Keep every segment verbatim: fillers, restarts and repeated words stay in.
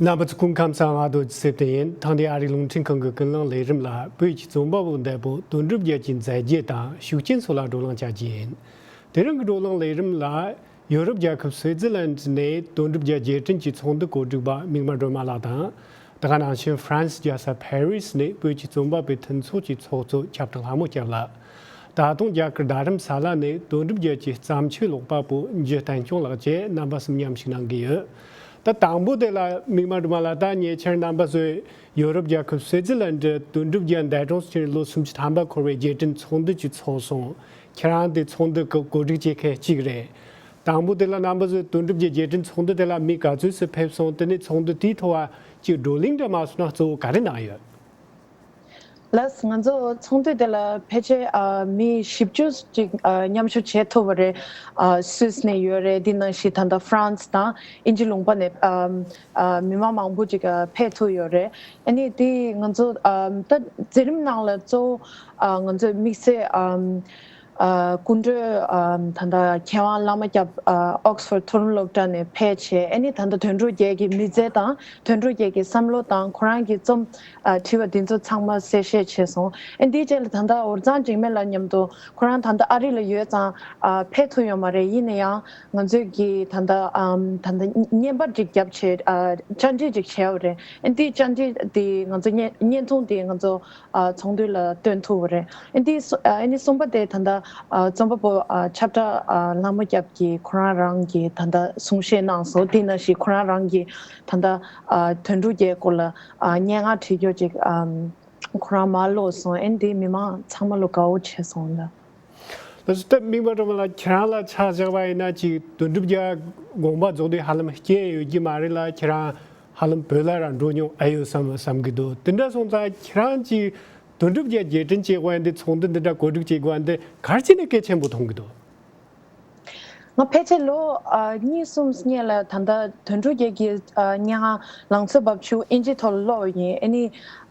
རྣམ་པ་ཚོ་སྐུ་ཁམས་བཟང་། ང་རྡོ་རྗེ་སེ་བརྟན་ཡིན། ཐེངས་འདིའི་ཨ་རིའི་རླུང་འཕྲིན་ཁང་གི་ཀུན་གླེང་ལས་རིམ་ལ་བོད་ཀྱི་རྩོམ་པ་པོ་འདས་པོ་དོན་གྲུབ་རྒྱལ་གྱི་མཛད་རྗེས་དང་ཤུགས་རྐྱེན་སོགས་ལ་བགྲོ་གླེང་བྱ་རྒྱུ་ཡིན། དེ་རིང་གི་བགྲོ་གླེང་ལས་རིམ་ལ་ཡོ་རོབ་རྒྱལ་ཁབ་སུའེ་ཙི་ལན་ནས་དོན་གྲུབ་རྒྱལ་རྗེས་དྲན་གྱི་ཚོགས་འདུ་གོ་སྒྲིག་པ་མིག་དམར་སྒྲོལ་མ་ལགས་དང་། དེ་ག་ནང་བཞིན་ཧྥ་རན་སི་རྒྱལ་ས་ཕ་རི་སི་ནས་བོད་ཀྱི་རྩོམ་པ་པོའི་མཐུན་ཚོགས་ཀྱི་ཚོགས་གཙོ་ཁྱབ་བདག་ལྷ་མོ་སྐྱབས་ལགས། ད་དུང་རྒྱ་གར་རྡ་རམ་ས་ལ་ནས་དོན་གྲུབ་རྒྱལ་གྱི་བརྩམས་ཆོས་ཀློག་པ་པོ་འཇུ་བསྟན་སྐྱོང་ལགས་བཅས་རྣམ་པ་གསུམ་མཉམ་ཞུགས་གནང་གི་ཡོད། ད་དང་པོ་དེ་ལ་མིག་དམར་སྒྲོལ་མ་ལགས། ད་ཉེ་ཆར་རྣམ་པ་ཚོས་ཡོ་རོབ་རྒྱལ་ཁབ་སུའེ་ཙི་ལན་དུ་དོན་གྲུབ་རྒྱལ་འདས་གྲོངས་སུ་ཕྱིན་ནས་ལོ་སུམ་ཅུ་ཐམ་པ་འཁོར་བའི་རྗེས་དྲན་ཚོགས་འདུ་ཅིག་ཚོགས་སོང་། ཁྱེད་རང་དེ་ཚོགས་འདུ་གི་གོ་སྒྲིག་བྱེད་མཁན་གཅིག་རེད། དང་པོ་དེ་ལ་རྣམ་པ་ཚོས་དོན་གྲུབ་རྒྱལ་རྗེས་དྲན་ཚོགས་འདུ་དེ་ལ་མི་ག་ཚོད་ཙམ་ཕེབས་སོང་། དེ་ནས་ཚོགས་འདུ་དེའི་ཐོག་ཅིག་བགྲོ་གླེང་འདྲ་མ་སོང་ན་གཙོ་བོ་ག་རེ་གནང་ཡོད། ལགས། ང་ཚོ་ཚོགས་འདུ་དེ་ལ་ཕལ་ཆེར་ཨ་མི་བཞི་བཅུ་ཅིག་ཨ་མཉམ་ཞུགས་བྱེད་ཐུབ་པ་རེད། ཨ་སུད་སི་ནས་ཡོད་རེད། འདི་ནང་བཞིན་ད་ལྟ་ཧྥ་རན་སི་དང་དབྱིན་ཇི་ལུང་པ་ནས་ཨ་ཨ་མི་མང་མང་པོ་ཅིག་ཨ་ཕེབས་ཐུབ་ཡོད་རེད། ཨ་ནི་དེ་ང་ཚོ་ཨ་ད་མཛད་རིམ་ནང་ལ་གཙོ་བོ་ཨ་ང་ཚོའི་དམིགས་བསལ་ཨ་ཨ་སྐུ་མགྲོན་ཨ་ད་ལྟ་མཁས་དབང་བླ་མ་སྐྱབས་ཨ་ཨོག་སི་ཕོར་ཌི་མཐོ་རིམ་སློབ་གྲྭ་ནས་ཕེབས་བྱས། ཨ་ནི་ད་ལྟ་དོན་གྲུབ་རྒྱལ་གྱི་མི་ཚེ་དང་དོན་གྲུབ་རྒྱལ་གྱི་བསམ་བློ་དང་ཁོ་རང་གི་རྩོམ་ཨ་བྲིས་པ་འདི་ཚོ་ཚང་མ་གསལ་བཤད་བྱས་སོང་། ཨ་འདིའི་རྗེས་ལ་ད་ལྟ་ཝུར་ཙང་འཇིགས་མེད་ལགས་མཉམ་དུ་ཁོ་རང་ད་ལྟ་ཨ་རི་ལ་ཡོད་ཙང་ཨ་ཕེབས་ཐུབ་ཡོད་མ་རེད། ཡིན་ན་ཡང་ང་ཚོས་ཀྱི་ད་ལྟ་ཨམ་ད་ལྟ་བརྙན་པར་ཅིག་བརྒྱབ་བྱས་ཨ་བཅར་འདྲི་ཅིག་བྱས་པ་རེད། ཨ་འདིའི་བཅར་འདྲི་དེ་ང་ཚོ་བརྙན་བརྙན་ཐུང་དེ་ང་ཚོ་ཨ་ཚོགས་འདུ་ལ་སྟོན་ཐུབ་པ་རེད། ཨ་འདིའི་གསུ་ཨ་ཨ་ནི་གསུམ་པ་དེ་ད་ལྟ་ཨ་རྩོམ་པ་པོ་ཨ་ཁྱབ་བདག་ཨ་ལྷ་མོ་སྐྱབས་ཀྱིས་ཁོ་རང་རང་གི་ད་ལྟ་གསུང་བཤད་གནང་སོང་། དེ་ནང་བཞིན་ཁོ་རང་རང་གི་ད་ལྟ་ཨ་དོན་གྲུབ་རྒྱལ་སྐོར་ལ་ཨ་སྙན་ངག་བྲིས་རྒྱུ་ཅིག་ཨམ་ཁོ་རང་མར་ཀློག་སོང་། ཨ་ནི་དེ་མི་མང་ཚང་མ་ལ་དགའ་བོ་བྱས་སོང་ལ། ལགས་སོ། ད་མིག་དམར་སྒྲོལ་མ་ལགས། ཁྱེད་རང་ལ་ཆ་བཞག་པ་ཡིན་ན་ཅིག་དོན་གྲུབ་རྒྱལ་དགོངས་པ་རྫོགས་དུས་ཧ་ལམ་སྐྱེས་ཡོད་ཀྱི་མ་རེད་ལ། ཁྱེད་རང་ཧ་ལམ་བོད་ལ་རང་འགྲོ་མྱོང་ཨེ་ཡོད་བསམ་བསམ་གྱི་འདུག། དེ་འདྲ་སོང་ཙང་ཁྱེད་རང་ཅིག་དོན་གྲུབ་རྒྱལ་རྗེས་དྲན་བྱེད་དགོས་ཡ་འདི། ཚོགས་འདུ་འདི་འདྲ་གོ་སྒྲིག་བྱེད་དགོས་ཡ་འདི་ག་རེ་བྱས་ནས་གལ་ཆེན་པོ་མཐོང་གི་འདུག། ང་ཕལ་ཆེར་ལོ་ཨ་གཉིས་གསུམ་སྔོན་ལ་ད་ལྟ་དོན་གྲུབ་རྒྱལ་གྱི་ཨ་སྙན་ངག་ལང་ཚོའི་རྦབ་ཆུ་ཨིན་ཇི་ཐོག་ལ་ཀློག་པ་ཡིན། ཨ་ནི་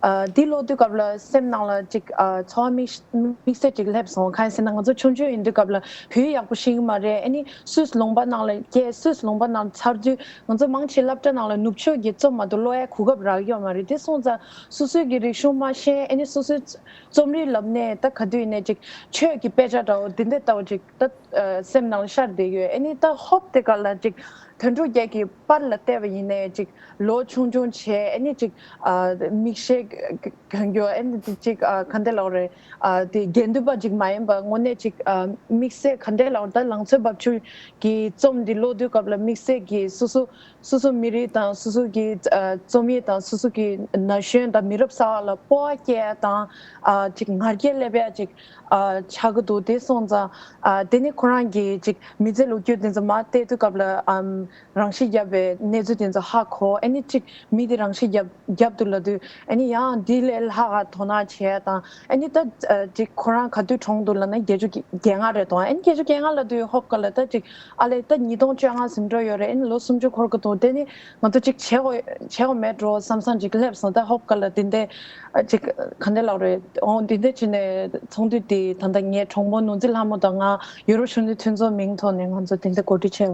ཨ་འདི་ཀློག་དུས་སྐབས་ལ་སེམས་ནང་ལ་ཅིག་ཨ་ཚོར་བ་དམིགས་དམིགས་བསལ་ཅིག་སླེབས་སོང་། གང་ཡིན་ཟེར་ན་ང་ཚོ་ཆུང་ཆུང་ཡིན་དུས་སྐབས་ལ་བོད་ཡིག་ཡག་པོ་ཤེས་ཀྱི་མ་རེད། ཨ་ནི་སུད་སི་ལུང་པ་ནང་ལ་སྐྱེས། སུད་སི་ལུང་པ་ནང་ཚར་དུས་ང་ཚོ་མང་ཆེ་སློབ་གྲྭ་ནང་ལ་ནུབ་ཕྱོགས་ཀྱི་རྩོམ་མ་གཏོགས་ཀློག་ཡའི་གོ་སྐབས་རག་ཡོད་མ་རེད། དེ་སོང་ཙང་སོ་སོའི་གི་རིག་གཞུང་མ་ཤེས། ཨ་ནི་སོ་སོའི་རྩོམ་རིག་ལབ་ནས་ད་ག་དུས་ཡིན་ནའི་ཅིག་ཆོས་ཀྱི་དཔེ་ཆ་འདྲ་བོ་འདི་འདྲ་ལྟ་བུ་ཅིག་ད་ཨ་སེམས་ནང་ལ་ཤར་བསྡད་ཡོད། ཨ་ནི་ད་ཧོབ་དེ་ག་ལ་ཅིག་དོན་གྲུབ་རྒྱལ་གྱི་པར་ལ་བལྟས་པ་ཡིན་ནའི་ཅིག་ལོ་ཆུང་ཆུང་བྱས། ཨ་ནི་ཅིག་ཨ་མིག་ཤེལ་གྱོན་རྒྱུ། ཨ་ནི་ཅིག་ཨ་ག་འདྲ་ལབ་རེད། ཨ་དེ་དགེ་འདུན་པ་ཅིག་མ་ཡིན་པ་དངོས་གནས་ཅིག་ཨ་དམིགས་བསལ་ག་འདྲ་ལབ་རེད། ད་ལང་ཚོའི་རྦབ་ཆུ་གི་རྩོམ་འདི་ཀློག་དུས་སྐབས་ལ་དམིགས་བསལ་གྱི་སོ་སོ་སོ་སོ་མི་རིགས་དང་སོ་སོ་གི་ཨ་རྩོམ་ཡིག་དང་སོ་སོ་གི་ན་གཞོན་དང་མི་རབས་གསར་བ་ལ་སྤོབས་པ་སྐྱེ་ཡ་དང་ཨ་ཅིག་ང་རྒྱལ་སླེབས་ཡ་ཅིག་ཨ་ཆགས་ཀྱི་འདུག། དེ་སོང་ཙང་ཨ་དེ་ནི་ཁོ་རང་གི་ཅིག་མི་ཚེ་ལོ་རྒྱུས་དེ་ཚོ་མར་བལྟས་དུས་སྐབས་ལ་ཨམ་རང་ཤི་བརྒྱབ་པའི་གནས་ཚུལ་དེ་ཚོ་ཧ་གོ། ཨ་ནི་ཅིག་མི་དེ་རང་ཤི་བརྒྱབ་བརྒྱབ་འདུག་ལབ་དུས། ཨ་ནི་ཡང་འདི་ལས་ལྷག་ག་དོ་སྣང་བྱེད་ཡ་དང་། ཨ་ནི་ད་ཨ་ཅིག་ཁོ་རང་ག་དུས་གྲོངས་འདུག་ལབ་ན་བརྒྱད་ཅུ་གྱ་ལྔ་རེད་དང་། ཨ་ནི་བརྒྱད་ཅུ་གྱ་ལྔ་ལབ་དུས་ཧོབ་ག་ལ་ད་ཅིག་ཨ་ལས་ད་ཉིས་སྟོང་བཅོ་ལྔ་ཟིན་འགྲོ་ཡོད་རེད། ཨ་ནི་ལོ་སུམ་ཅུ་འཁོར་གི་འདུག། དེ་ནི་ང་ཚོ་ཅིག་བྱེད་དགོས་བྱེད་དགོས་མེད་འགྲོ་བསམ་བསམ་ཅིག་སླེབས་སོང་། ད་ཧོབ་ག་ལ་འདི་འདྲ་ཨ་ཅིག་ག་འདྲ་ལབ་རེད། འོ་འདི་འདྲ་བྱས་ནས་ཚོགས་འདུ་དེ་ད་ལྟ་ངའི་གྲོགས་མོ་ནོར་འཛིན་ལྷ་མོ་དང་ང་ཡུ་རོབ་གཞོན་ནུ་མཐུན་ཚོགས་མིང་ཐོག་ནས་ང་ཚོ་འདི་འདྲ་གོ་སྒྲིག་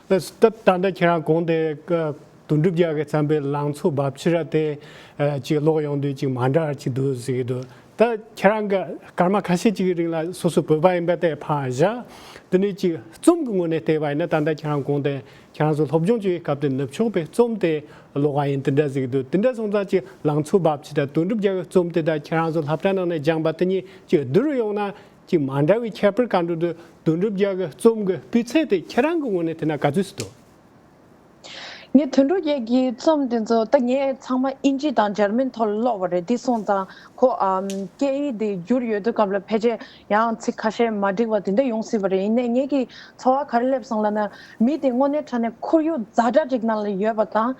བྱས་པ་རེད། ད་ད་ལྟ་ཁྱེད་རང་གོང་དེ་དོན་གྲུབ་རྒྱལ་གྱིས་བརྩམས་པའི་ལང་ཚོའི་རྦབ་ཆུ་ར་དེ་ཅིག་ཀློག་ཡོང་དུས་ཅིག་མ་འདྲ་བ་ཅིག་འདུག་ཟེར་གྱི་འདུག། ད་ཁྱེད་རང་གི་སྐར་མ་ཁ་ཤས་ཅིག་གི་རིང་ལ་སོ་སོ་བོད་པ་ཡིན་པ་དེ་ཕར་བཞག། དེ་ནས་ཅིག་རྩོམ་གྱི་ངོས་ནས་བལྟས་པ་ཡིན་ན། ད་ལྟ་ཁྱེད་རང་གོང་དེ་ཁྱེད་རང་ཚོ་སློབ་སྦྱོང་བྱེད་པའི་སྐབས་དེ་ནུབ་ཕྱོགས་པའི་རྩོམ་དེ་ཀློག་པ་ཡིན་དེ་འདྲ་ཟེར་གྱི་འདུག། དེ་འདྲ་སོང་ཙང་ཅིག་ལང་ཚོའི་རྦབ་ཆུ་དང་དོན་གྲུབ་རྒྱལ་གྱི་རྩོམ་དེ་དང་ཁྱེད་རང་ཚོ་སློབ་གྲྭ་ནང་ནས་སྦྱངས་པ་དེ་གཉིས་ཅིག་བསྡུར་ཡོང་ན། ཅིག་མ་འདྲ་བའི་ཁྱད་པར་ག་འདྲ་འདུག། དོན་གྲུབ་རྒྱལ་གྱི་རྩོམ་གྱི་སྤུས་ཚད་དེ་ཁྱེད་རང་གི་ངོས་ནས་བལྟས་ན་ག་ཚོད་ཅིག་འདུག། ངས་དོན་གྲུབ་རྒྱལ་གྱི་རྩོམ་དེ་ཚོ་ད་ངས་ཚང་མ་ཨིན་ཇི་དང་འཇར་མན་ཐོག་ལ་ཀློག་པ་རེད། དེ་སོང་ཙང་ཁོ་ཨམ་སྐད་ཡིག་དེ་བསྒྱུར་ཡོད་དུས་སྐབས་ལ་ཕལ་ཆེར་ཡང་ཚིག་ཁ་ཤས་མ་འགྲིག་པ་དེ་འདྲ་ཡོང་སྲིད་པ་རེད། ཡིན་ནའི་ངེད་ཀྱི་ཚོར་བ་ག་རེ་སླེབས་སོང་ལབ་ན། མི་དེ་དངོས་གནས་དྲང་གནས་ཁོར་ཡུག་ཛ་དྲག་ཅིག་ནང་ལ་ཡོད་པ་དང་།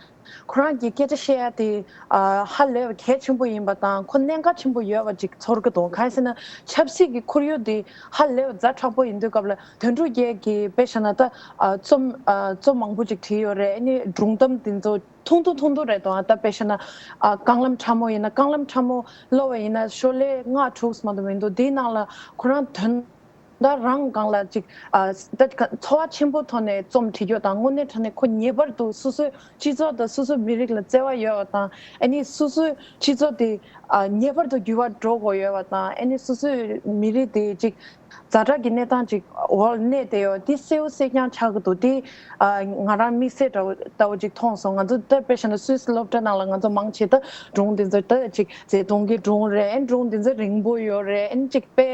ཁོ་རང་གི་སྐད་ཆ་བཤད་ཡ་དེ་ཨ་ཧ་ལས་པ་གལ་ཆེན་པོ་ཡིན་པ་དང་། ཁོ་གནད་འགག་ཆེན་པོ་ཡོད་པ་ཅིག་ཚོར་གི་འདུག། གང་ཡིན་ཟེར་ན་ཆབ་སྲིད་ཀྱི་ཁོར་ཡུག་དེ་ཧ་ལས་པ་ཛ་དྲག་པོ་ཡིན་དུས་སྐབས་ལ། དོན་གྲུབ་རྒྱལ་གྱིས་དཔེ་བཞག་ན་ད་ཨ་རྩོམ་ཨ་རྩོམ་མང་པོ་ཅིག་བྲིས་ཡོད་རེད། ཨ་ནི་སྒྲུང་གཏམ་དེ་ཚོ་ཐུང་ཐུང་ཐུང་ཐུང་རེད་དོ། ཨ་ད་དཔེ་བཞག་ན་ཨ་རྐང་ལམ་ཁྲ་མོ་ཡིན་ན། རྐང་ལམ་ཁྲ་མོ་ཀློག་པ་ཡིན་ན་ཤོ་ལོ་ཀ་ལྔ་དྲུག་མ་གཏོགས་མི་འདུག། དེའི་ནང་ལ་ཁོ་རང་དོན་ ད་རང་སྒང་ལ་ཅིག་ཨ་ད་ཚོར་བ་ཆེན་པོ་ཐོག་ནས་རྩོམ་བྲིས་རྒྱུ་དང་། དངོས་གནས་དྲང་གནས་ཁོ་ངེས་པར་དུ་སོ་སོའི་སྤྱི་ཚོགས་དང་སོ་སོའི་མི་རིགས་ལ་བརྩེ་བ་ཡོད་པ་དང་། ཨ་ནི་སོ་སོའི་སྤྱི་ཚོགས་དེ་ཨ་ངེས་པར་དུ་འགྱུར་བ་འགྲོ་དགོས་ཡོད་པ་དང་། ཨ་ནི་སོ་སོའི་མི་རིགས་དེ་ཅིག་ཛ་དྲག་གི་གནས་སྟངས་ཅིག་འོག་གནས་བསྡད་ཡོད། དེ་གསལ་པོ་གསལ་རྐྱང་ཆགས་ཀྱི་འདུག་དེ་ཨ་ང་རང་དམིགས་བསལ་འདྲ་བོ་ལྟ་བུ་ཅིག་མཐོང་སོང་། ང་ཚོ་ད་དཔེ་བཞག་ན་སུད་སི་སློབ་གྲྭ་ནང་ལ་ང་ཚོ་མང་ཆེ་ད་སྒྲུང་དེ་ཚོ་ད་ཅིག་བརྩེ་དུང་གི་སྒྲུང་རེད། ཨ་ནི་སྒྲུང་དེ་ཚོ་རིང་པོ་ཡོད་རེད། ཨ་ནི་ཅིག་དཔེ་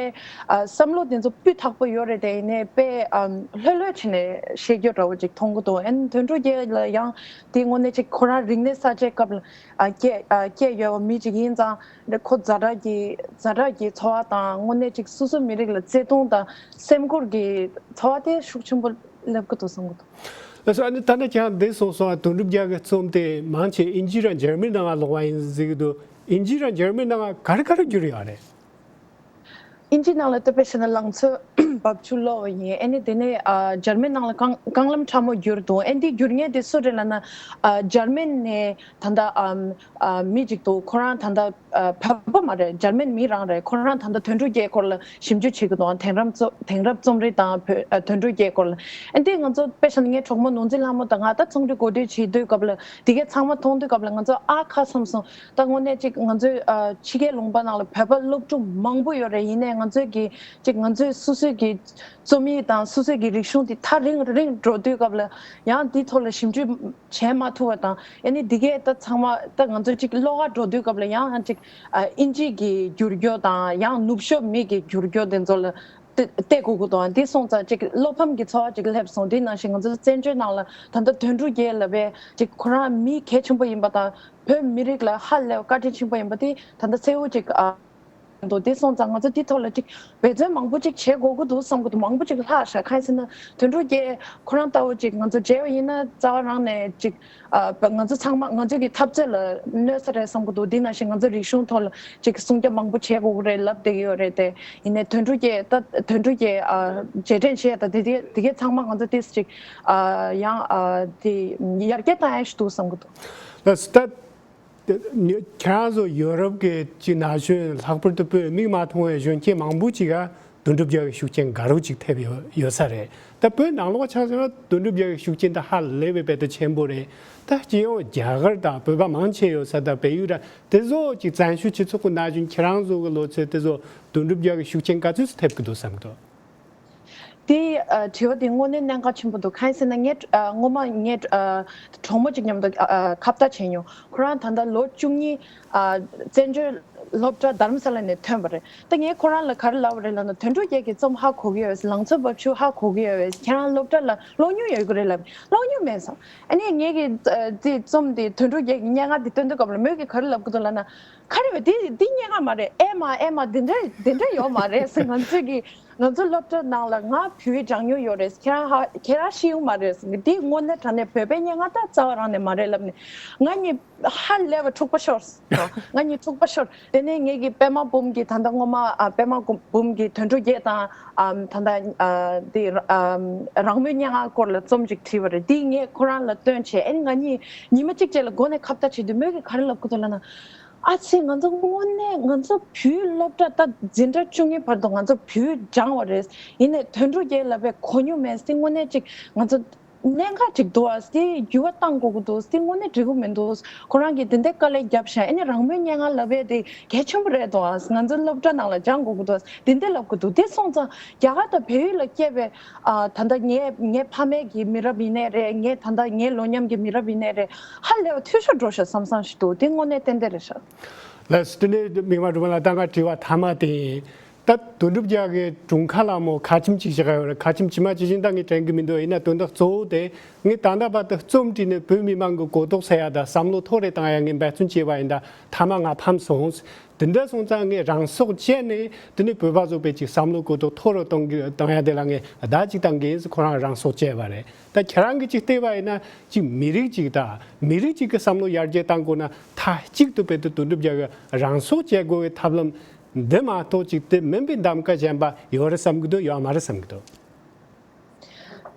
ཨ་བསམ་བློ་དེ་ཚོ་སྤུས་དག་པོ་ཡོད་རེད། དེ་ཡིན་ནའི་དཔེ་ཨ་ལྷོད་ལྷོད་བྱས་ནས་བཤད་རྒྱུ་འདྲ་བོ་ཅིག་མཐོང་གི་འདུག་ཨ་ནི་དོན་གྲུབ་རྒྱལ་ལ་ཡང་དེ་དངོས་གནས་ཅིག་ཁོ་རང་རིག་གནས་གསར་བརྗེའི་སྐབས་ལ་ཨ་སྐྱེས་ཨ་སྐྱེས་ཡོད་པ་མི་ཅིག་ཡིན་ཙང་། འདི་ཁོ་ཛ་དྲག་གི་ཛ་དྲག་གི་ཚོར་བ་དང་། དངོས་གནས་ཅིག་སོ་སོའི་མི་རིགས་ལ་བརྩེ་དུང་དང་སེམས་ཁུར་གྱི་ཚོར་བ་དེ་ཤུགས་ཆེན་པོ་སླེབས་ཀྱི་འདུག་བསམ་གྱི་འདུག་ལགས་སོ། ཨ་ནི་ད་ནི་ཁྱེད་རང་འདི་གསུངས་སོང་། དོན་གྲུབ་རྒྱལ་གྱི་རྩོམ་དེ་མང་ཆེ་དབྱིན་ཇི་ར་འཇར་མན་ནང་ལ་ལོག་པ་ཡིན་ཟེར་གྱི་འདུག་དབྱིན་ཇི་ར་འཇར་མན་ནང་ག་རེ་ག་རེ་བསྒྱུར་ཡོད་རེད། དབྱིན་ཇི་ནང་ལ་ད་དཔེ་བྱས་ན་ལང་ཚོའི་རྦབ་ཆུ་ཀློག་པ་ཡིན། ཨ་ནི་དེ་ནས་ཨ་འཇར་མན་ནང་ལ་རྐང་རྐང་ལམ་ཁྲ་མོ་བསྒྱུར་འདུག་ཨ་ནི་འདི་བསྒྱུར་མཁན་དེ་སུ་རེད་ལབ་ན། ཨ་འཇར་མན་ནས་ད་ལྟ་ཨམ་ཨ་མི་ཅིག་འདུག་ཁོ་རང་ད་ལྟ་ཨ་བོད་པ་མ་རེད། འཇར་མན་མི་རང་རེད། ཁོ་རང་ད་ལྟ་དོན་གྲུབ་རྒྱལ་སྐོར་ལ་ཞིབ་འཇུག་བྱེད་ཀྱི་འདུག་དེང་རབས་རྩོམ་དེང་རབས་རྩོམ་རིག་དང་བོད་ཨ་དོན་གྲུབ་རྒྱལ་སྐོར་ལ། ཨ་ནི་དེ་ང་ཚོ་དཔེ་བཞག་ན་ངའི་གྲོགས་མོ་ནོར་འཛིན་ལྷ་མོ་དང་ང་ད་རྩོམ་རིག་གོ་སྒྲིག་བྱེད་དུས་སྐབས་ལ་དེ་གའི་ཚང་མ་མཐོང་དུས་སྐབས་ལ་ང་ཚོ་ཨ་ཁ་བསམ་སོང་། ད་དངོས་གནས་ཅིག་ང་ཚོའི་ཨ་ཕྱི་རྒྱལ་ལུང་པ་ནང་ལ་བོད་པ་སློབ་ཕྲུག་མང་པོ་ཡོད་རེད། ཡིན་ནའི་ང་ཚོའི་གི་ཅིག་ང་ཚོའི་སོ་སོའི་གི་རྩོམ་ཡིག་དང་སོ་སོའི་གི་རིག་གཞུང་དེ་ཐག་རིང་རིང་འགྲོ་དུས་སྐབས་ལ་ཡང་དེའི་ཐོག་ལ་ཞིབ་འཇུག་བྱེད་མ་ཐུབ་པ་དང་། ཨ་ནི་འདི་གས་ད་ཚང་མ་ད་ང་ཚོ་ཅིག་ཀློག་ག་འགྲོ་དུས་སྐབས་ལ་ཡང་ཡང་ཅིག་ཨ་དབྱིན་ཇི་གི་བསྒྱུར་རྒྱུ་དང་ཡང་ནུབ་ཕྱོགས་མི་གི་བསྒྱུར་རྒྱུ་དེ་ཚོ་ལ་བལྟ་བལྟ་དགོས་ཀྱི་འདུག་དེ་སོང་ཙང་ཅིག་བློ་ཕམ་གྱི་ཚོར་བ་ཅིག་སླེབས་སོང་། དེ་ནང་བཞིན་ང་ཚོ་བཙན་བྱོལ་ནང་ལ་ད་ལྟ་དོན་གྲུབ་རྒྱལ་ལབ་པའི་ཅིག་ཁོ་རང་མི་གལ་ཆེན་པོ་ཡིན་པ་དང་། བོད་མི་རིགས་ལ་ཧ་ལས་པ་བཀའ་དྲིན་ཆེན་པོ་ཡིན་པ་དེ་ད་ལྟ་གསལ་པོ་ཅིག་ཨ་འདུག་དེ་སོང་ཙང་ང་ཚོ་དེ་ཐོག་ལ་ཅིག་འབད་བརྩོན་མང་པོ་ཅིག་བྱེད་དགོས་ཀྱི་འདུག་བསམ་གྱི་འདུག་མང་པོ་ཅིག་ལྷག་ཤག་གང་ཡིན་ཟེར་ན་དོན་གྲུབ་རྒྱལ་ཁོ་རང་ལྟ་བུ་ཅིག་ང་ཚོ་མཇལ་བ་ཡིན་ན་རྩ་བ་རང་ནས་ཅིག་ཨ་ང་ཚོ་ཚང་མ་ང་ཚོ་གི་འཐབ་རྩོད་ལ་གནོད་ས་རེད་བསམ་གྱི་འདུག་དེ་ནང་བཞིན་ང་ཚོ་རིག་གཞུང་ཐོག་ལ་ཅིག་སྲུང་སྐྱོབ་མང་པོ་བྱེད་དགོས་ཀྱི་རེད་ལབ་བསྡད་ཀྱི་ཡོད་རེད་དེ། ཡིན་ནའི་དོན་གྲུབ་རྒྱལ་ད་དོན་གྲུབ་རྒྱལ་ཨ་རྗེས་དྲན་བྱེད་ཡ་ད་དེ་དེ་དེ་གས་ཚང་མ་ང་ཚོ་ཏིས་ཅིག་ཨ་ཡང་ཨ་དེ་ཡར་རྒྱས་བཏང་ཡ་ཞིག་འདུག་བསམ་གྱི་འདུག་ལགས་སོ། ད་ཁྱེད་རང་ཚོ་ཡོ་རོབ་ཀྱི་ཅིག་ན་གཞོན་ལྷག་པར་དུ་བོད་མིག་མ་མཐོང་བའི་གཞོན་སྐྱེས་མང་པོ་ཅིག་ག་དོན་གྲུབ་རྒྱལ་གྱི་ཤུགས་རྐྱེན་དགའ་རབ་ཅིག་ཐེབས་ཡོད་ཡོད་ས་རེད། ད་བོད་ནང་ལོགས་ཆ་བཞག་ན་དོན་གྲུབ་རྒྱལ་གྱི་ཤུགས་རྐྱེན་ད་ཧ་ལས་པའི་དཔེ་ད་ཆེན་པོ་རེད། ད་སྤྱི་ཡོངས་རྒྱ་གར་དང་བོད་པ་མང་ཆེ་ཡོད་ས་དང་བལ་ཡུལ་ར་དེ་ཚོ་ཅིག་བཙན་བྱོལ་སྤྱི་ཚོགས་ཀྱི་ན་གཞོན་ཁྱེད་རང་ཚོ་གི་ལོ་ཚོད་དེ་ཚོ་དོན་གྲུབ་རྒྱལ་གྱི་ཤུགས་རྐྱེན་ག་ཚོད་ཐེབས་ཀྱི་འདུག་བསམ་གི་འདུག་དེ་ཨ་དྲི་བ་དེ་དངོས་གནས་གནད་འགག་ཆེན་པོ་འདུག་གང་ཡིན་ཟེར་ན་ངས་ཨ་སྔོན་མ་ངའི་ཨ་གྲོགས་མོ་གཅིག་མཉམ་དུ་ཨ་ཨ་ཁ་བརྡ་བྱས་མྱོང་། ཁོ་རང་ད་ལྟ་ལོ་བཅུ་གཉིས་ཨ་བཙན་བྱོལ་སློབ་གྲྭ་དྷ་རམ་ས་ལ་ནས་ཐོན་པ་རེད། ད་ངས་ཁོ་རང་ལ་ག་རེ་ལབ་པ་རེད་ལབ་ན། དོན་གྲུབ་རྒྱལ་གྱི་རྩོམ་ཧ་གོ་གི་ཡོད་པས། ལང་ཚོ་རྦབ་ཆུ་ཧ་གོ་གི་ཡོད་པས། ཁྱེད་རང་སློབ་གྲྭ་ལ་ཀློག་མྱོང་ཡོད་ཀྱི་རེད་ལབ། ཀློག་མྱོང་མེད་བསམ། ཨ་ནི་ངས་ཀྱི་ཨ་དེ་རྩོམ་དེ་དོན་གྲུབ་རྒྱལ་གྱི་སྙན་ངག་དེ་སྟོན་དུས་སྐབས་ལ་མོས་ཀྱིས་ག་རེ་ལབ་ཀྱི་འདུག་ལབ་ན། ག་རེ་བས། འདི་འདི་སྙན་ངག་མ་རེད། ཨེ་མ་ཨེ་མ་འདི་འདྲ་འདི་འདྲ་ཡོད་མ་རེད་ཟེར། ང་ཚོས་ཀྱི་ང་ཚོ་སློབ་གྲྭ་ནང་ལ་ང་བོད་ཡིག་སྦྱང་མྱོང་ཡོད་རེད། ཁྱེད་རང་ཧ་ཁྱེད་རང་ཤེས་ཡོང་མ་རེད་ཟེར། འདི་དངོས་གནས་དྲང་གནས་བོད་པའི་སྙན་ངག་ད་རྩ་བ་རང་ནས་མ་རེད་ལབ་ནས། ང་གཉིས་ཧ་ལས་པ་འཁྲུག་པ་ཤོར། ང་གཉིས་འཁྲུག་པ་ཤོར། དེ་ནས་ངེད་ཀྱི་པད་མ་འབུམ་གྱི་ད་ལྟ་སྔོན་མ་ཨ་པད་མ་འབུམ་གྱི་དོན་གྲུབ་རྒྱལ་དང་ཨ་ད་ལྟ་ཨ་དེ་ཨ་རང་མོས་སྙན་ངག་སྐོར་ལ་རྩོམ་ཅིག་བྲིས་པ་རེད། འདི་ངས་ཁོ་རང་ལ་སྟོན་བྱས། ཨ་ནི་ང་གཉིས་ཉི་མ་གཅིག་རྗེས་ལ་སྒོ་ནས་ཁ་བརྡ་བྱེད་དུས་མོས་ཀྱིས་ག་རེ་ལབ་ཀྱི་འདུག་ལབ་ན། ཨ་ཙི། ང་ཚོ་དངོས་གནས་ང་ཚོ་བོད་སློབ་གྲྭ་ད་འཛིན་གྲྭ་བཅུ་གཉིས་བར་དུ་ང་ཚོ་བོད་སྦྱངས་པ་རེད། ཡིན་ནའི་དོན་གྲུབ་རྒྱལ་ལབ་པའི་གོ་མྱོང་མེད་ཟེར། དངོས་གནས་ཅིག་ང་ཚོ་གནད་འགག་ཅིག་འདུག་ཨ། དེ་འགྱུར་བ་གཏང་དགོས་ཀྱི་འདུག་དེ་དངོས་གནས་འགྲིག་གི་མི་འདུག་ཁོ་རང་གིས་དེ་འདྲའི་དཀའ་ལས་བརྒྱབ་ཤག་ཨ་ནི་རང་མོས་སྙན་ངག་ལབ་པའི་དེ་གལ་ཆེན་པོ་རེད་འདུག་ཨ། ང་ཚོ་སློབ་གྲྭ་ནང་ལ་སྦྱང་དགོས་ཀྱི་འདུག་དེ་འདྲ་ལབ་ཀྱི་འདུག་དེ་སོང་ཙང་རྒྱ་གར་དང་བལ་ཡུལ་ལ་སྐྱེས་པའི་ཨ་ད་ལྟ་ངའི་ངའི་ཕ་མེས་ཀྱི་མི་རབས་ཡིན་ནའི་རེད། ངའི་ད་ལྟ་ངའི་ལོ་མཉམ་གྱི་མི་རབས་ཡིན་ནའི་རེད། ཧ་ལས་པ་འཐུས་ཤོར་འགྲོ་ཤག་བསམ་བསམ་ཞིག་འདུག་དེ་དངོས་གནས་ཏན་ཏན་རེད་ཤག་ལགས་སོ། དེ་ནས་མིག་དམར་སྒྲོལ་མ་ལགས། ད་ང་དྲི་བ་མཐའ་མ་དེ་ཡིན། ད་དོན་གྲུབ་རྒྱལ་གྱི་དྲུང་ཁག་ལ་མོ་ཁ་ཆེམས་ཅིག་བཞག་ཡོད་རེད། ཁ་ཆེམས་ཇི་མ་ཇི་བཞིན་ད་ངས་དྲན་གྱི་མི་འདུག་ཡིན་ན་དོན་དག་གཙོ་བོ་དེ་ངས་ད་ལྟ་བར་དུ་རྩོམ་བྲིས་ནས་བོད་མི་མང་གི་གོ་རྟོགས་སད་ཡ་དང་བསམ་བློ་མཐོ་རུ་བཏང་ཡ་ངས་འབད་བརྩོན་བྱས་པ་ཡིན། ད་མཐའ་མ་ང་ཕམ་སོང་། དེ་འདྲ་སོང་ཙང་ངས་རང་སྲོག་བཅད་ནས་དེ་ནས་བོད་པ་ཚོ་དཔེ་ཅིག་བསམ་བློ་གོ་རྟོགས་མཐོ་རུ་གཏོང་གི་གཏོང་ཡ་དེ་ལ་ངས་བརྡ་ཅིག་བཏང་གི་ཡིན་ཟེར་ཁོ་རང་རང་སྲོག་བཅད་པ་རེད། ད་ཁྱེད་རང་གིས་ཅིག་བལྟས་པ་ཡིན་ན་ཅིག་མི་རིགས་ཅིག་དང་མི་རིགས་ཅིག་གི་བསམ་བློ་ཡར་རྒྱས་བཏང་དགོས་ན་མཐའ་གཅིག་ཏུ་དཔེ་དེ་དོན་གྲུབ་རྒྱལ་གྱི་རང་སྲོག་བཅད་དགོས་པའི་ཐབས་ལམ་འདི་མ་གཏོགས་ཅིག་དེ་མིན་པའི་གདམ་ག་གཞན་པ་ཡོད་རེད་བསམ་གི་འདུག་ཡོད་མ་རེད་བསམ་གི་འདུག་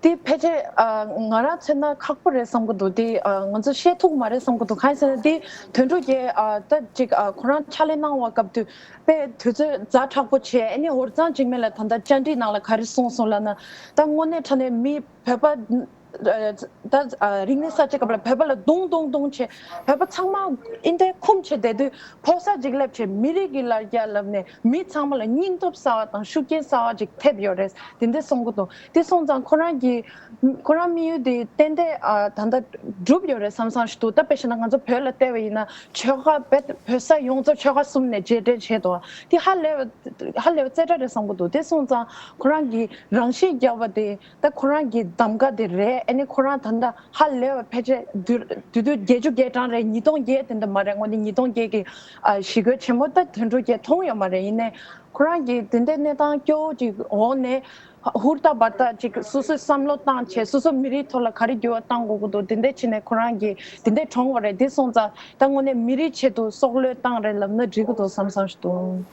དེ་ཕལ་ཆེར་ང་རང་མཚོན་ན་ཁག་པོ་རེད་བསམ་གྱི་འདུག་དེ་ང་ཚོ་བཤད་ཐུབ་མ་རེད་བསམ་གྱི་འདུག་གང་ཡིན་ཟེར་ན་དེ་དོན་གྲུབ་རྒྱལ་ད་ཅིག་ཁོ་རང་ཕྱག་ལས་གནང་བ་སྐབས་དུས་དཔེ་དུས་ཚོད་ཛ་དྲག་པོ་བྱས། ཨ་ནི་འོ་རྩང་འཇིགས་མེད་ལ་ད་ལྟ་བཅར་འདྲི་ནང་ལ་ག་རེ་གསུངས་སོང་ལབ་ན། ད་དངོས་གནས་དྲང་གནས་མི་བོད་པ་ད་རིག་གནས་གསར་བརྗེ་སྐབས་ལ་བོད་པ་ལ་རྡུང་རྡུང་རྡུང་བྱས། བོད་པ་ཚང་མ་ཨིན་དེ་འཁུམས་བྱས་བསྡད་དུས་ཕོ་གསར་ཅིག་སླེབས་བྱས་མི་རིགས་ཀྱི་ལ་རྒྱ་ལབ་ནས་མི་ཚང་མ་ལ་སྙིང་སྟོབས་གསར་བ་དང་ཤུགས་རྐྱེན་གསར་བ་ཅིག་ཐེབས་ཡོད་རེད། དེ་འདྲ་གསུང་གི་འདུག་དེ་སོང་ཙང་ཁོ་རང་གི་ཁོ་རང་དམིགས་ཡུལ་དེ་ཏན་ཏན་ཨ་ད་ལྟ་འགྲུབ་ཡོད་རེད་བསམ་བསམ་ཞིག་འདུག་ད་དཔེ་བཞག་ན་ང་ཚོ་བོད་ལ་བལྟས་པ་ཡིན་ན་ཆོལ་ཁ་བོད་བོད་ས་ཡོངས་རྫོགས་ཆོལ་ཁ་གསུམ་ནས་རྗེས་དྲན་བྱས་འདུག་དེ་ཧ་ལས་པ་ཧ་ལས་པ་རྩེ་གྲ་རེད་བསམ་གི་འདུག་དེ་སོང་ཙང་ཁོ་རང་གི་རང་ཤེད་རྒྱབ་པ་དེ་ད་ཁོ་རང་གི་གདམ་ག་དེ་རེད། ཨ་ནི་ཁོ་རང་ད་ལྟ་ཧ་ལས་པ་ཕལ་ཆེར་དུས་དུས་དུས་བརྒྱད་ཅུ་གྱ་གྲངས་རེད། ཉིས་སྟོང་བརྒྱད་དེ་འདྲ་མ་རེད། དངོས་གནས་ཉིས་སྟོང་བརྒྱད་ཀྱི་ཨ་ཞི་རྒོལ་ཆེན་མོ་ད་དོན་གྲུབ་རྒྱལ་མཐོང་ཡོད་མ་རེད། ཡིན་ནའི་ཁོ་རང་གིས་དེ་འདྲའི་གནས་སྟངས་སྐྱོ་བོ་ཅིག་འོག་ནས་ཧུར་ཐག་འབད་ཐག་ཅིག་སོ་སོའི་བསམ་བློ་བཏང་བྱས་སོ་སོ་མི་རིགས་ཐོག་ལ་ག་རེ་འགྱུར་བ་གཏང་དགོས་ཀྱི་འདུག་དེ་འདྲ་བྱས་ནས་ཁོ་རང་གིས་དེ་འདྲ་གྲོངས་པ་རེད། དེ་སོང་ཙང་ད་དངོས་གནས་མི་རིགས་ཆེད་དུ་སྲོག་བློས་བཏང་རེད་ལབ་ན་འགྲིག་གི་འདུག་བསམ་བསམ་ཞིག་འདུག་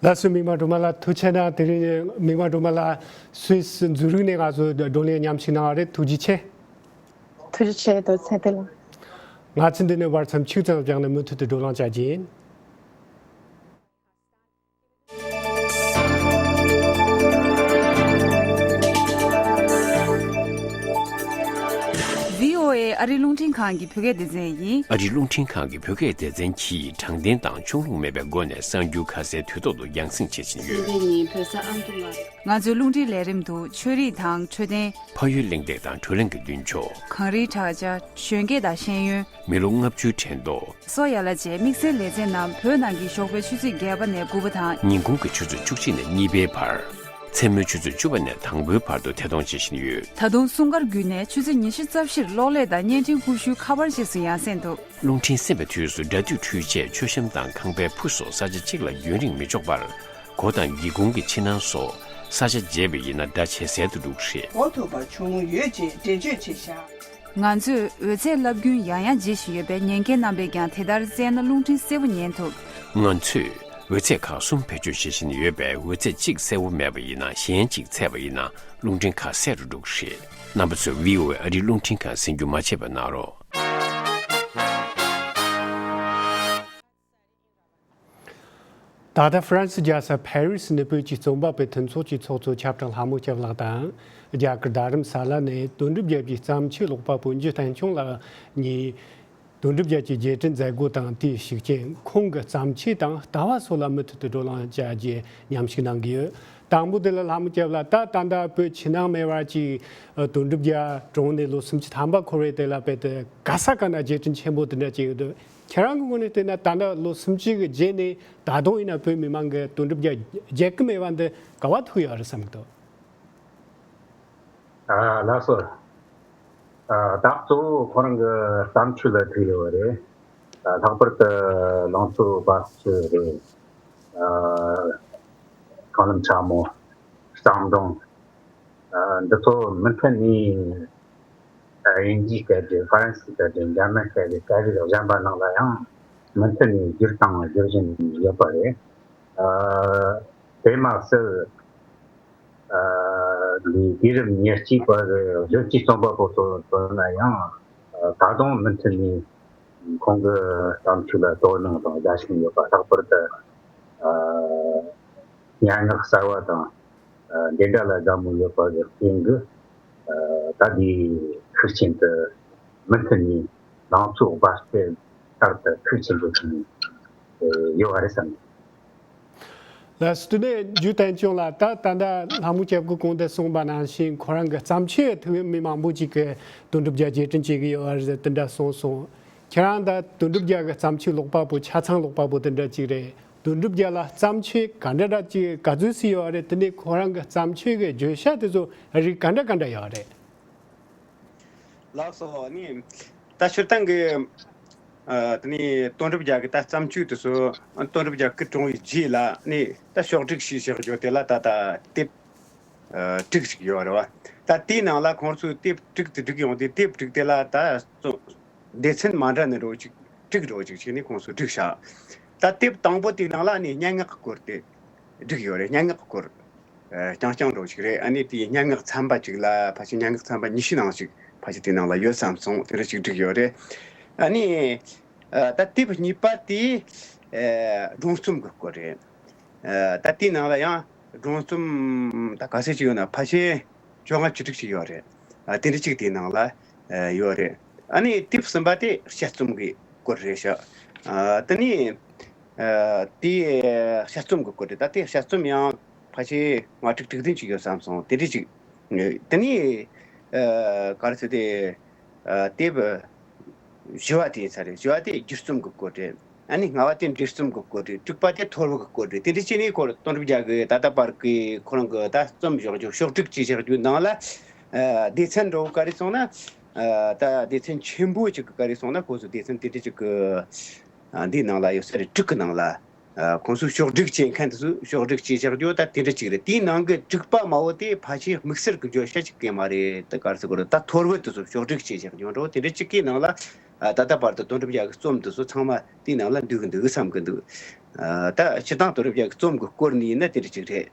ལགས་སོ། མིག་དམར་སྒྲོལ་མ་ལགས་ཐུགས་རྗེ་ཆེ་གནང་། དེ་རིང་མིག་དམར་སྒྲོལ་མ་ལགས་སུད་སི་ཛུ་རིག་ནས་ང་ཚོ་བགྲོ་གླེང་མཉམ་ཞུགས་གནང་བ་རེད། ཐུགས་རྗེ་ཆེ། ཐུགས་རྗེ་ཆེ། རྡོ་རྗེ་ལགས། ང་ཚོས་འདི་ནས་བར་མཚམས་གཅིག་ཙམ་བཞག་ནས་མུ་མཐུད་དུ་བགྲོ་གླེང་བྱ་རྒྱུ་ཡིན། བྷི་ཨོ་ཨེ་ཨ་རིའི་རླུང་འཕྲིན་ཁང་གི་བོད་སྐད་སྡེ་ཚན་ཡིན། ཨ་རིའི་རླུང་འཕྲིན་ཁང་གི་བོད་སྐད་སྡེ་ཚན་གྱིས་དྲང་བདེན་དང་ཕྱོགས་ལྷུང་མེད་པའི་སྒོ་ནས་གསར་འགྱུར་ཁ་གསལ་དུས་ཐོག་ཏུ་རྒྱང་སྲིང་བྱེད་བཞིན་ཡོད། ང་ཚོའི་རླུང་འཕྲིན་ལས་རིམ་དུ་ཆོས་རིག་དང་འཕྲོད་བསྟེན། ཕ་ཡུལ་གླེང་སྟེགས་དང་བགྲོ་གླེང་གི་མདུན་ཅོག་གངས་རིའི་བྲག་ཅ། གཞོན་སྐྱེས་དང་ཤེས་ཡོན། མི་ལོ་ལྔ་བཅུའི་ཕྲན་ཐོ། སོ་ཡ་ལ་བཅས་དམིགས་བསལ་ལེ་ཚན་རྣམས་བོད་ནང་གི་ཞོགས་པའི་ཆུ་ཚོད་བརྒྱད་པ་ནས་དགུ་པ་དང་། ཉིན་གུང་གི་ཆུ་ཚོད་བཅུ་གཅིག་ནས་གཉིས་པའི་བར། མཚན་མོའི་ཆུ་ཚོད་བཅུ་པ་ནས་དང་པོའི་བར་དུ་ཐད་གཏོང་བྱེད་བཞིན་ཡོད། ད་དུང་སྲུང་སྐར་བརྒྱུད་ནས་ཆུ་ཚོད་ཉི་ཤུ་རྩ་བཞིར་གློག་ཀླད་དང་བརྙན་འཕྲིན་ཀུ་ཤུའི་ཁ་པར་རྗེས་སུ་ཡང་སེ་འདུག་རླུང་འཕྲིན་གསན་པའི་དུས་སུ་སྒྲ་སྡུད་འཕྲུལ་ཆས་མཆོད་བཤམས་དང་ཁང་པའི་ཕུ་སོགས་ས་ཆ་གཅིག་ལ་རྒྱུན་རིང་མི་འཇོག་པར། སྒོ་དང་སྒེའུ་ཁུང་གི་ཕྱི་ནང་སོགས་ས་ཆ་བརྗེས་པ་ཡིན་ན་སྒྲ་ཇེ་གསལ་དུ་འགྲོ་གི་རེད། གོ་ཐུབ་པ་བྱུང་ཡོད་ཅེས་འགྲེལ་བརྗོད་བྱས་བཞག་ང་ཚོས་འོད་ཚད་རླབས་རྒྱུན་ཡང་ཡང་བརྗེ་བཞིན་ཡོད་པས་ཉན་མཁན་རྣམ་པས་ཀྱང་དེ་ལྟར་བཙལ་ན་རླུང་འཕྲིན་གསལ་པོ་ཉན་ཐུབ། ང་ཚོས་འོད་ཚད་ཁག་གསུམ་བེད་སྤྱོད་བྱེད་བཞིན་ཡོད་པས་འོད་ཚད་གཅིག་གསལ་པོ་མེད་པ་ཡིན་ན་གཞན་གཅིག་ཚད་པ་ཡིན་ན་རླུང་འཕྲིན་ཁ་གསལ་རུ་འགྲོ་གི་རེད། རྣམ་པ་ཚོས་བྷི་ཨོ་ཨེ་ཨ་རིའི་རླུང་འཕྲིན་ཁང་གསན་རྒྱུ་མ་བརྗེད་པ་གནང་རོགས། ད་ལྟ་ཧྥ་རན་སི་རྒྱལ་ས་ཕ་རི་སི་ནས་བོད་ཀྱི་རྩོམ་པ་པོའི་མཐུན་ཚོགས་ཀྱི་ཚོགས་གཙོ་ཁྱབ་བརྡལ་ལྷ་མོ་སྐྱབས་ལགས་དང་། རྒྱ་གར་རྡ་རམ་ས་ལ་ནས་དོན་གྲུབ་རྒྱལ་གྱི་བརྩམས་ཆོས་ཀློག་པ་པོ་འཇུ་བསྟན་སྐྱོང་ལགས་གཉིས། དོན་གྲུབ་རྒྱལ་གྱི་རྗེས་དྲན་མཛད་སྒོ་དང་དེའི་ཤུགས་རྐྱེན་ཁོང་གི་བརྩམས་ཆོས་དང་ལྟ་བ་སོགས་ལ་མུ་མཐུད་དུ་བགྲོ་གླེང་བྱ་རྒྱུའི་མཉམ་ཞུགས་གནང་གི་ཡོད། དང་པོ་དེ་ལ་ལྷ་མོ་སྐྱབས་ལགས། ད་ད་ལྟ་བོད་ཕྱི་ནང་མེད་པར་ཅིག་དོན་གྲུབ་རྒྱལ་གྲོངས་ནས་ལོ་སུམ་ཅུ་ཐམ་པ་འཁོར་བའི་དེ་ལ་དཔེ་དེ་ག་ས་ག་ན་རྗེས་དྲན་ཆེན་པོ་དེ་འདྲ་ཅིག་ཡོད་འདུག་ཁྱེད་རང་གི་ངོས་ནས་བལྟས་ན་ད་ལྟ་ལོ་སུམ་ཅུ་གི་རྗེས་ནས་ད་དུང་ཡིན་ན་བོད་མི་མང་གིས་དོན་གྲུབ་རྒྱལ་བརྗེད་ཀྱི་མེད་པ་འདི་ག་བ་ཐུག་ཡོད་རེད་བསམ་གི་འདུག་ཨ་ལགས་སོ། ཨ་ད་གཙོ་བོ་ཁོ་རང་གི་བརྩམས་ཆོས་ལ་ཐུག་ཡོད་པ་རེད། ཨ་ལྷག་པར་དུ་ལང་ཚོ་སྦ་སི་རེད། ཨ་སྲང་ལམ་ཁྲ་མོ། བརྩམས་སྒྲུང་། ཨ་འདི་ཚོ་མུ་མཐུད་ནས་ཨ་དབྱིན་ཇིའི་སྐད་བརྗོད། ཧྥ་རན་སིའི་སྐད་བརྗོད། འཇར་མན་སྐད་བརྗོད། སྐད་རིགས་གཞན་པ་ནང་ལ་ཡང་མུ་མཐུད་ནས་བསྒྱུར་དང་བསྒྱུར་བཞིན་ཡོད་པ་རེད། ཨ་དེ་མ་ཟད། ཨ་ལས་དུས་རབས་ཉེར་གཅིག་པ་གི་བོད་ཀྱི་རྩོམ་པ་པོ་ཚོ་ཚོ་ན་ཡང་ཨ་ད་དུང་མུ་མཐུད་ནས་ཁོང་གི་བརྩམས་ཆོས་ལ་དོ་སྣང་དང་དགའ་ཞེན་ཡོད་པ། ལྷག་པར་དུ་ཨ་སྙན་ངག་གསར་བ་དང་ཨ་འདི་འདྲ་ལ་དགའ་མོས་ཡོད་པ་གི་རྐྱེན་གྱིས་ཨ་ད་ལྟའི་ཤུགས་རྐྱེན་དུ་མུ་མཐུད་ནས་ལང་ཚོ་སྦ་སྟེ་ལྟར་དུ་ཤུགས་ཆེན་པོ་བྱུང་ཡོད་པ་རེད་བསམ། ལགས་སོ། དེ་ནས་འཇུ་བསྟན་སྐྱོང་ལགས། ད་ད་ལྟ་ལྷ་མོ་སྐྱབས་ཀྱིས་གོང་དུ་གསུངས་པ་ནང་བཞིན་ཁོ་རང་གི་བརྩམས་ཆོས་ཐུགས་མི་མང་པོ་ཅིག་གིས་དོན་གྲུབ་རྒྱལ་རྗེས་དྲན་བྱེད་ཀྱི་ཡོད་པ་རེད་དེ་འདྲ་གསུངས་སོང་། ཁྱེད་རང་ད་དོན་གྲུབ་རྒྱལ་གྱི་བརྩམས་ཆོས་ཀློག་པ་པོ་ཆ་ཚང་ཀློག་པ་པོ་དེ་འདྲ་ཅིག་རེད། དོན་གྲུབ་རྒྱལ་ལ་བརྩམས་ཆོས་ག་འདྲ་འདྲ་ཅིག་ག་ཚོད་ཙམ་ཡོད་པ་རེད། དེ་ནས་ཁོ་རང་གི་བརྩམས་ཆོས་ཀྱི་བརྗོད་བྱ་དེ་ཚོ་རིགས་ག་འདྲ་ག་འདྲ་ཡོད་པ་རེད། ལགས་སོ། ནི་ད་སྤྱིར་བཏང་གི་ཨ་དེ་ནི་དོན་གྲུབ་རྒྱལ་གྱི་ད་བརྩམས་ཆོས་དེ་ཚོ་དོན་གྲུབ་རྒྱལ་སྐུ་གྲོངས་པའི་རྗེས་ལ་ནི་ད་ཕྱོགས་བསྒྲིགས་ཞེས་བྱ་རྒྱུ་དེ་ལ་ད་ལྟ་དེབ་ཨ་དྲུག་ཅིག་ཡོད་རེད་བ། ད་དེའི་ནང་ལ་ཁོང་ཚོས་དེབ་དྲུག་དེ་བསྒྲིགས་ཡོང་དུས་དེབ་དྲུག་དེ་ལ་ད་སྡེ་ཚན་མ་འདྲ་ནི་རོ་ཅིག་དྲུག་རོ་ཅིག་བྱས་ནས་ཁོང་ཚོས་བསྒྲིགས་བཞག་ད་དེབ་དང་པོ་དེའི་ནང་ལ་ནི་སྙན་ངག་གི་སྐོར་དེ་བསྒྲིགས་ཡོད་རེད། སྙན་ངག་གི་སྐོར། རྐྱང་རྐྱང་འདྲ་བོ་ཞིག་རེད། ཨ་ནི་དེའི་སྙན་ངག་ཚན་པ་གཅིག་ལ་ཕལ་ཆེར་སྙན་ངག་ཚན་པ་ཉི་ཤུ་ནང་ཞིག་ཕལ་ཆེར་དེའི་ནང་ལ་ཡོད་བསམ་སོང་། དེ་འདྲ་ཞིག་བསྒྲིགས་ཡོད་རེད། ཨ་ནི་ད་དེབ་གཉིས་པ་དེ་སྒྲུང་རྩོམ་གྱི་སྐོར་རེད། ད་དེའི་ནང་ལ་ཡང་སྒྲུང་རྩོམ་ད་ག་ཚད་ཅིག་ཡོད་ན་ཕལ་ཆེར་བཅོ་ལྔ་བཅུ་དྲུག་ཅིག་ཡོད་རེད། དེ་འདྲ་ཅིག་དེའི་ནང་ལ་ཡོད་རེད། ཨ་ནི་དེབ་གསུམ་པ་དེ་དཔྱད་རྩོམ་གྱི་སྐོར་རེད་ཤག་དེ་ནི། ཨ། དེའི་དཔྱད་རྩོམ་གྱི་སྐོར་རེད། ད་དེའི་དཔྱད་རྩོམ་ཡང་ཕལ་ཆེར་ལྔ་དྲུག་དྲུག་བདུན་ཅིག་ཡོད་བསམ་སོང་། དེ་འདྲ་ཅིག་དེ་ནས་ཨ། ག་རེ་ཟེར་དེ། ཨ། དེབ་བཞི་བ་དེ་ཡིན་ས་རེད། བཞི་བ་དེ་སྒྱུ་རྩོམ་གྱི་སྐོར་རེད། ཨ་ནི་ལྔ་བ་དེ་འབྲི་རྩོམ་གྱི་སྐོར་རེད། དྲུག་པ་དེ་ཐོར་བུ་གི་སྐོར་རེད། དེ་འདྲ་བྱས་ནས་ཁོ་དོན་གྲུབ་རྒྱལ་གྱིས་ད་ལྟ་བར་གྱི་ཁོ་རང་གི་ད་རྩོམ་བཞག་རྒྱུ་ཕྱོགས་བསྒྲིགས་བྱས་བཞག་རྒྱུ་ནང་ལ། ཨ། སྡེ་ཚན་འདྲ་བོ་ག་རེ་སོང་ན། ཨ། ད་སྡེ་ཚན་ཆེན་པོ་ཅིག་གི་ག་རེ་སོང་ན་ཁོ་ཚོ་སྡེ་ཚན་དེ་འདྲ་ཅིག་གི་ཨ། འདིའི་ནང་ལ་ཡོད་ས་རེད། དྲུག་གི་ནང་ལ། ཨ། ཁོང་ཚོས་ཕྱོགས་བསྒྲིགས་བྱེད་མཁན་དེ་ཚོས་ཕྱོགས་བསྒྲིགས་བྱས་བཞག་རྒྱུ་ད་དེ་འདྲ་ཅིག་རེད། དེའི་ནང་གི་དྲུག་པ་མ་བོ་དེ་ཕལ་ཆེར་དམིགས་བསལ་གྱི་བརྗོད་བྱ་ཅིག་གི་མ་རེད། ད་ག་རེ་ཟེར་དགོས་རེད། ད་ཐོར་བུ་དེ་ཚོ་ཕྱོགས་བསྒྲིགས་བྱས་བཞག་རྒྱུ་འདྲ་བོ་དེ་འདྲ་ཅིག་གི་ནང་ལ། ཨ། ད་ལྟ་བར་དུ་དོན་གྲུབ་རྒྱལ་གྱི་རྩོམ་དེ་ཚོ་ཚང་མ་དེའི་ནང་ལ་འདུས་གི་འདུག་བསམ་གི་འདུག་ཨ། ད་སྤྱིར་བཏང་དོན་གྲུབ་རྒྱལ་གྱི་རྩོམ་གྱི་སྐོར་ནས་ཡིན་ན་དེ་འདྲ་ཅིག་རེད།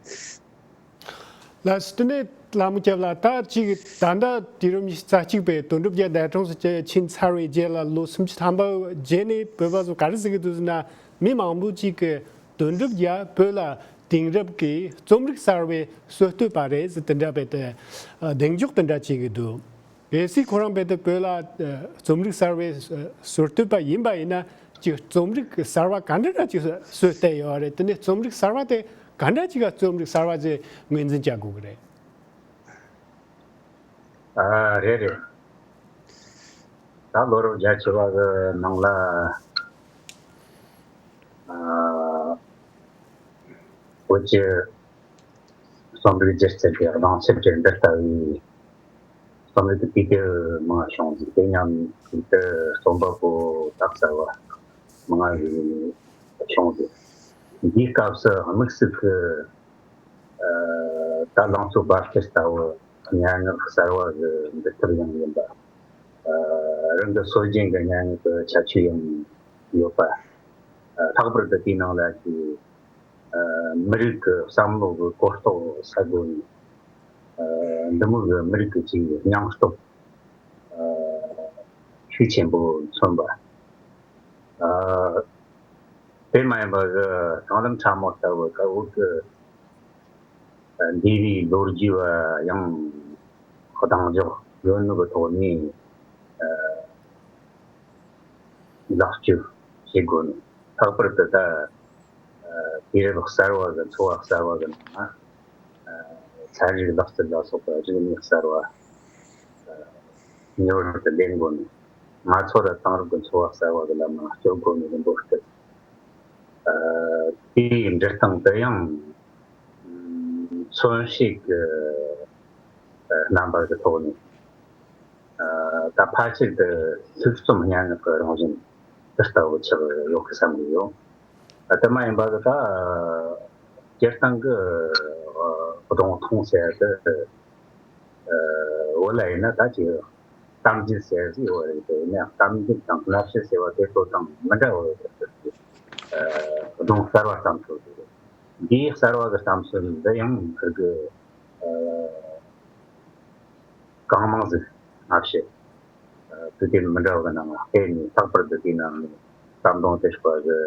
ལགས་སོ། དེ་ནས་ལྷ་མོ་སྐྱབས་ལགས། ད་ཅིག་ད་ལྟ་དུས་རབས་ཉི་ཤུ་རྩ་གཅིག་པའི་དོན་གྲུབ་རྒྱལ་འདས་གྲོངས་སུ་ཕྱིན་ཚར་བའི་རྗེས་ལ་ལོ་སུམ་ཅུ་ཐམ་པ་རྗེས་ནས་བོད་པ་ཚོ་ག་རེ་ཟེར་གྱི་འདུག་ཟེར་ན། མི་མང་པོ་ཅིག་གིས་དོན་གྲུབ་རྒྱལ་བོད་ལ་དེང་རབས་ཀྱི་རྩོམ་རིག་གསར་བའི་སྲོལ་གཏོད་པ་རེད་ཟེར་དེ་འདྲ་བས་ཏེ་གདེང་འཇོག་དེ་འདྲ་བྱེད་ཀྱི་འདུག་གལ་སྲིད་ཁོ་རང་རྦད་དེ་བོད་ལ་ཨ། རྩོམ་རིག་གསར་བའི་ཨ། སྲོལ་གཏོད་པ་ཡིན་པ་ཡིན་ན། ཅིག་རྩོམ་རིག་གསར་བ་ག་འདྲ་འདྲ་ཅིག་སྲོལ་བཏོད་ཡོད་རེད། དེ་ནས་རྩོམ་རིག་གསར་བ་དེ་ག་འདྲ་ཅིག་ག་རྩོམ་རིག་གསར་བ་ཅིག་ངོས་འཛིན་བྱ་དགོས་ཀྱི་རེད། ཨ། རེད་རེད། ད་ལོ་རབས་བརྒྱད་ཅུ་བ་གི་ནང་ལ། ཨ། བོད་ཀྱི་རྩོམ་རིག་སྒྱུ་རྩལ་གྱི་གདེང་ཚོད་ཀྱི་འདི་ལྟ་བུའི་རྩོམ་རིག་གི་དུས་དེབ་མང་བ་བྱུང་ཟིག་དེ་མཉམ་དུ་རྩོམ་པ་པོ་ད་གསར་བ་མང་བ་ཞིག་བྱུང་ཟིག་འདིའི་སྐབས་སུ་དམིགས་བསལ་གྱི་ཨ། ད་ལང་ཚོ་འབབ་སྟེགས་ལྟ་བུ་སྙན་ངག་གསར་བ་གི་འབྲི་ཐབས་ཡང་ཡིན་པ། ཨ། རང་གི་སྲོལ་རྒྱུན་གྱི་སྙན་ངག་གི་ཁྱད་ཆོས་ཡང་ཡོད་པ། ཨ། ལྷག་པར་དུ་དེའི་ནང་ལ་ཅིག་ཨ། མི་རིགས་ཀྱི་བསམ་བློ་གི་གོ་རྟོགས་ཟབ་དགོས་ནས། ཨ། འདི་མོ་གི་མི་རིགས་ཀྱི་ཅིག་སྙིང་སྟོབས་ཨ། ཤུགས་ཆེན་པོ་མཚོན་པ། ཨ། དེ་མ་ཡིན་པ་གི་སྲང་ལམ་ཕྲ་མོ་ལྟ་བུ་དཀར་འོད་ཀྱི་འདས་པའི་ལོ་རྒྱུས་པ་ཡང་གདེང་འཇོག་ཡོད་ནོ་གི་ཐོག་ནས་ལེགས་བཅོས་བྱེད་དགོས་ནོ། ལྷག་པར་དུ་ད་དུས་རབས་གསར་བ་གི་འཚོ་བ་གསར་བ་གི་ནང་ན། ཚན་རིག་ལག་རྩལ་ལ་སོགས་པ་རིག་གནས་གསར་བ་ངེས་པར་དུ་ལེན་དགོས་ནས། ང་ཚོ་ར་དེང་རབས་ཀྱི་འཚོ་བ་གསར་བ་གི་ལམ་ནང་སྐྱོད་དགོས་ནས་རིམ་པ་བརྟན། དེའི་འབྲི་སྟངས་དེ་ཡང་མཚོན་བྱེད་ཀྱི་རྣམ་པ་གི་ཐོག་ནས། ད་ཕལ་ཆེར་དུ་ལྷུག་རྩོམ་སྙན་ངག་གི་རང་བཞིན་དེ་ལྟ་བུ་ཆགས་ཡོད་ཀི་བསམ་གི་ཡོད། དེ་མ་ཡིན་པ་གི་ད་སྤྱིར་བཏང་གི་སྒྲུང་ཐུང་ཟེར་དུ་བོད་ལ་ཡིན་ན་ད་ཅིག་གཏམ་རྒྱུད་ཟེར་ཟིག་ཡོད་རེད། དེ་ནས་གཏམ་རྒྱུད་དང་སློབ་གསོ་ཟེར་བ་དེ་ཚོ་དང་མི་འདྲ་བ་རེད། སྒྲུང་གསར་བ་བརྩམས་ཚུལ་དེ་རེད། འདིའི་གསར་བ་གི་བརྩམས་ཚུལ་འདི་ཡང་ཁིར་གི་གང་མང་ཟིག་སྔ་ཕྱི། དུས་དེབ་མི་འདྲ་བ་གི་ནང་ལ་བལྟས་ནས། ལྷག་པར་དུ་དེའི་ནང་ནས་ཟམ་གདོང་བཀྲ་ཤིས་པ་གི་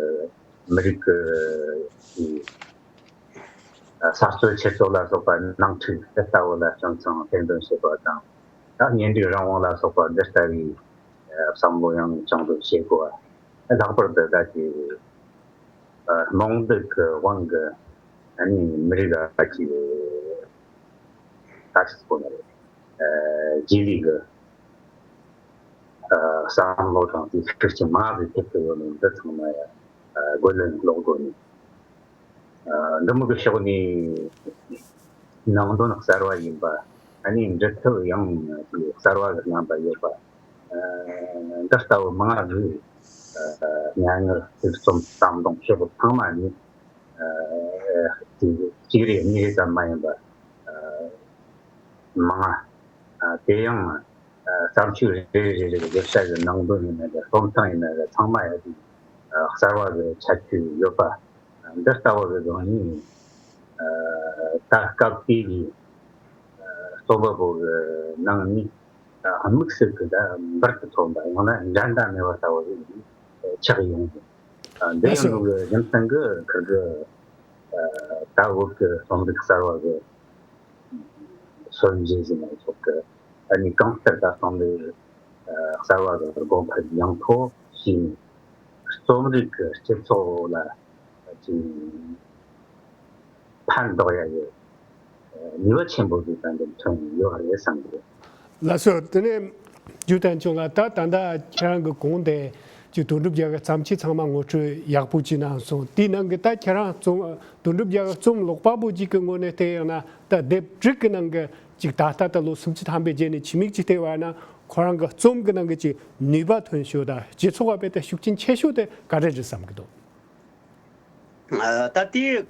མི་རིགས་ཀྱི་ས་རྩོད་ཆུ་རྩོད་ལ་སོགས་པ་ནང་འཁྲུག་དེ་ལྟ་བུ་ལ་སྐྱོན་མཚང་ཐེར་འདོན་བྱེད་པ་དང་། ད་གཉེན་སྒྲིག་རང་དབང་ལ་སོགས་པ་འདི་ལྟ་བུའི་བསམ་བློ་ཡང་བཅིངས་འགྲོལ་བྱེད་དགོས་པ། ལྷག་པར་དུ་ད་ཅིག་རྨོངས་དད་ཀྱི་དབང་གིས་ཨ་ནི་མི་རིགས་ལ་ཅིག་ད་ཅིག་གོ་ནི་རེད། རྗེས་ལུས་ཀྱི་བསམ་བློ་དང་དེའི་ཤུགས་རྐྱེན་མང་ཟིག་ཐེབས་ཀྱི་ཡོད་ནི་འདི་ཚང་མ་ཡང་རྒོལ་ལན་སློག་དགོས་ནི། འདི་མོ་གི་ཕྱོགས་ནས་ནང་དོན་གསར་བ་ཡིན་པ། ཨ་ནི་འབྲི་ཐབས་ཡང་གསར་བ་གི་རྣམ་པ་ཡོད་པ། འདི་ལྟ་བུ་མང་ང་གི་སྙན་ངག་ལྷུག་རྩོམ་བརྩམས་སྟངས་ཕྱོགས་ཚང་མ་ནས་གཅིག་རེ་གཉིས་རེ་ཙམ་མ་ཡིན་པ་མང་ང་། དེ་ཡང་བརྩམས་ཆོས་རེ་རེ་རེ་གི་བརྗོད་བྱ་གི་ནང་དོན་ཡིན་ན་རེད། རྩོམ་སྟངས་ཡིན་ན་རེད། ཚང་མ་ཡང་གསར་བ་གི་ཁྱད་ཆོས་ཡོད་པ། འདི་ལྟ་བུ་གི་སྒང་ནས་ ད་སྐབས་དེའི་རྩོམ་པ་པོ་གི་ནང་ནས་དམིགས་བསལ་གྱི་ད་འབུར་དུ་ཐོན་པ། ཡང་ན་འགྲན་ཟླ་མེད་པ་ལྟ་བུ་ཞིག་ཆགས་ཡོང་། འདི་ཡིན་ནོ་གི་རྒྱུ་མཚན་གྱིས་ཁིར་གི་ད་བོད་ཀྱི་རྩོམ་རིག་གསར་བ་གི་སྲོལ་འབྱེད་ཟེར་ན་ཆོག་གི། ཨ་ནི་གང་ལྟར་ད་རྩོམ་རིག་གསར་བ་གི་སྒོ་འཕར་ཡངས་པོ་ཕྱེས་ནས། རྩོམ་རིག་གི་སྤྱི་ཚོགས་ལ་ཅིག་ཕན་འདོགས་ཡ་ཡི་ནུས་པ་ཆེན་པོ་ཞིག་ད་འདིར་ཐོན་ཡོད་རེད་བསམ་གི། ལགས་སོ། དེ་ནས་རྒྱུ་དན་ཆུང་ལགས། ད་ད་ལྟ་ཁྱེད་རང་གི་གོང་དེ་ཅིག་དོན་གྲུབ་རྒྱལ་གྱི་བརྩམས་ཆོས་ཚང་མ་ངོ་སྤྲོད་ཡག་པོ་ཅིག་གནང་སོང་། དེའི་ནང་གི་ད་ཁྱེད་རང་རྩོམ་དོན་གྲུབ་རྒྱལ་གྱི་རྩོམ་ཀློག་པ་པོ་ཅིག་གི་ངོས་ནས་བལྟས་ཡོང་ན། ད་དེབ་དྲུག་གི་ནང་གི་ཅིག་ད་ལྟ་ད་ལོ་སུམ་ཅུ་ཐམ་པའི་རྗེས་ནས་ཕྱི་མིག་ཅིག་བལྟས་པ་ན། ཁོ་རང་གི་རྩོམ་གྱི་ནང་གི་ཅིག་ནུས་པ་ཐོན་ཤོས་དང་སྤྱི་ཚོགས་ལ་དཔེ་དེ་ཤུགས་རྐྱེན་ཆེ་ཤོས་དེ་ག་རེ་རེད་བསམ་གི་འདུག་ཨ། ད་དེ་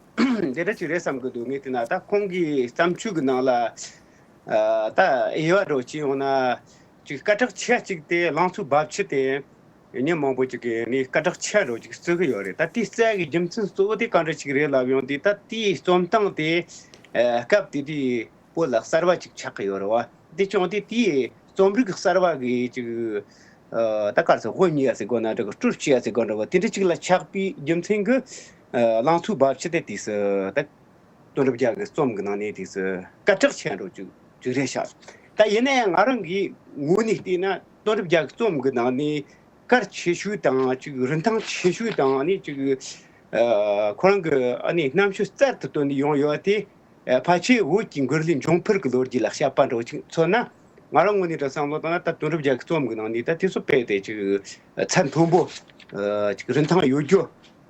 འདི་འདྲ་ཅིག་རེད་བསམ་གི་འདུག་ངས་བལྟས་ན་ད་ཁོང་གི་བརྩམས་ཆོས་ཀྱི་ནང་ལ། ཨ། ད་དབྱེ་བ་འདྲ་བོ་བྱས་ཡོང་ན། ཅིག་སྐད་གྲགས་ཆེ་གཅིག་དེ་ལང་ཚོའི་རྦབ་ཆུ་དེ། མི་མང་པོ་ཅིག་གིས་ནི་སྐད་གྲགས་ཆེ་འདྲ་བོ་ཅིག་བརྩི་གི་ཡོད་རེད། ད་དེ་བརྩི་གི་རྒྱུ་མཚན་གཙོ་བོ་དེ་གང་འདྲ་ཅིག་རེད་ལབ་ཡོང་དུས། ད་དེའི་རྩོམ་སྟངས་དེ། ཨ། སྐབས་དེ་དུས་བོད་ལ་གསར་བ་ཅིག་ཆགས་ཀྱི་ཡོད་རེད་བ། དེ་བྱུང་དུས་དེའི་རྩོམ་རིག་གསར་བ་གི་ཅིག་ཨ། ད་ག་རེ་ཟེར། དབུ་བརྙེས་ཡ་ཟེར་དགོས་ན་འདྲ་གི། སྲོལ་ཕྱེས་ཡ་ཟེར་དགོས་འདྲ་བ། དེ་འདྲ་ཅིག་ལ་ཆགས་པའི་རྒྱུ་མཚན་གྱིས། ཨ། ལང་ཚོའི་རྦབ་ཆུ་དེ་དུས་སུ་ད་དོན་གྲུབ་རྒྱལ་གྱི་རྩོམ་གྱི་ནང་ནས་དུས་སུ་སྐད་གྲགས་ཆེ་འགྲོ་ཅིག་ཅིག་རེད་ཤག་ད་ཡིན་ན་ཡང་ང་རང་གི་ངོས་ནས་བལྟས་ན། དོན་གྲུབ་རྒྱལ་གྱི་རྩོམ་གྱི་ནང་ནས་གལ་ཆེ་ཤོས་དང་ཅིག་རིན་ཐང་ཆེ་ཤོས་དང་། ཨ་ནི་ཅིག་ཨ། ཁོ་རང་གི་ཨ་ནི་རྣམ་དཔྱོད་རྩལ་དུ་བཏོན་ནས་ཡོང་ཡོད་དེ། ཨ། ཕལ་ཆེར་བོད་ཀྱི་མགུར་གླུའི་འབྱུང་འཕེལ་གྱི་ལོ་རྒྱུས་ལ་དཔྱད་པ་འདྲ་བོ་ཅིག་མཚོན་ན། ང་རང་ངོས་ནས་འདྲ་བསམ་བློ་བཏང་ན། ད་དོན་གྲུབ་རྒྱལ་གྱི་རྩོམ་གྱི་ནང་ནས་ད་དེ་ཚོ་དཔེ་དེ་ཅིག་ཚད་མཐོན་པོ། ཨ། ཅིག་རིན་ཐང་ཡོད་རྒྱུ་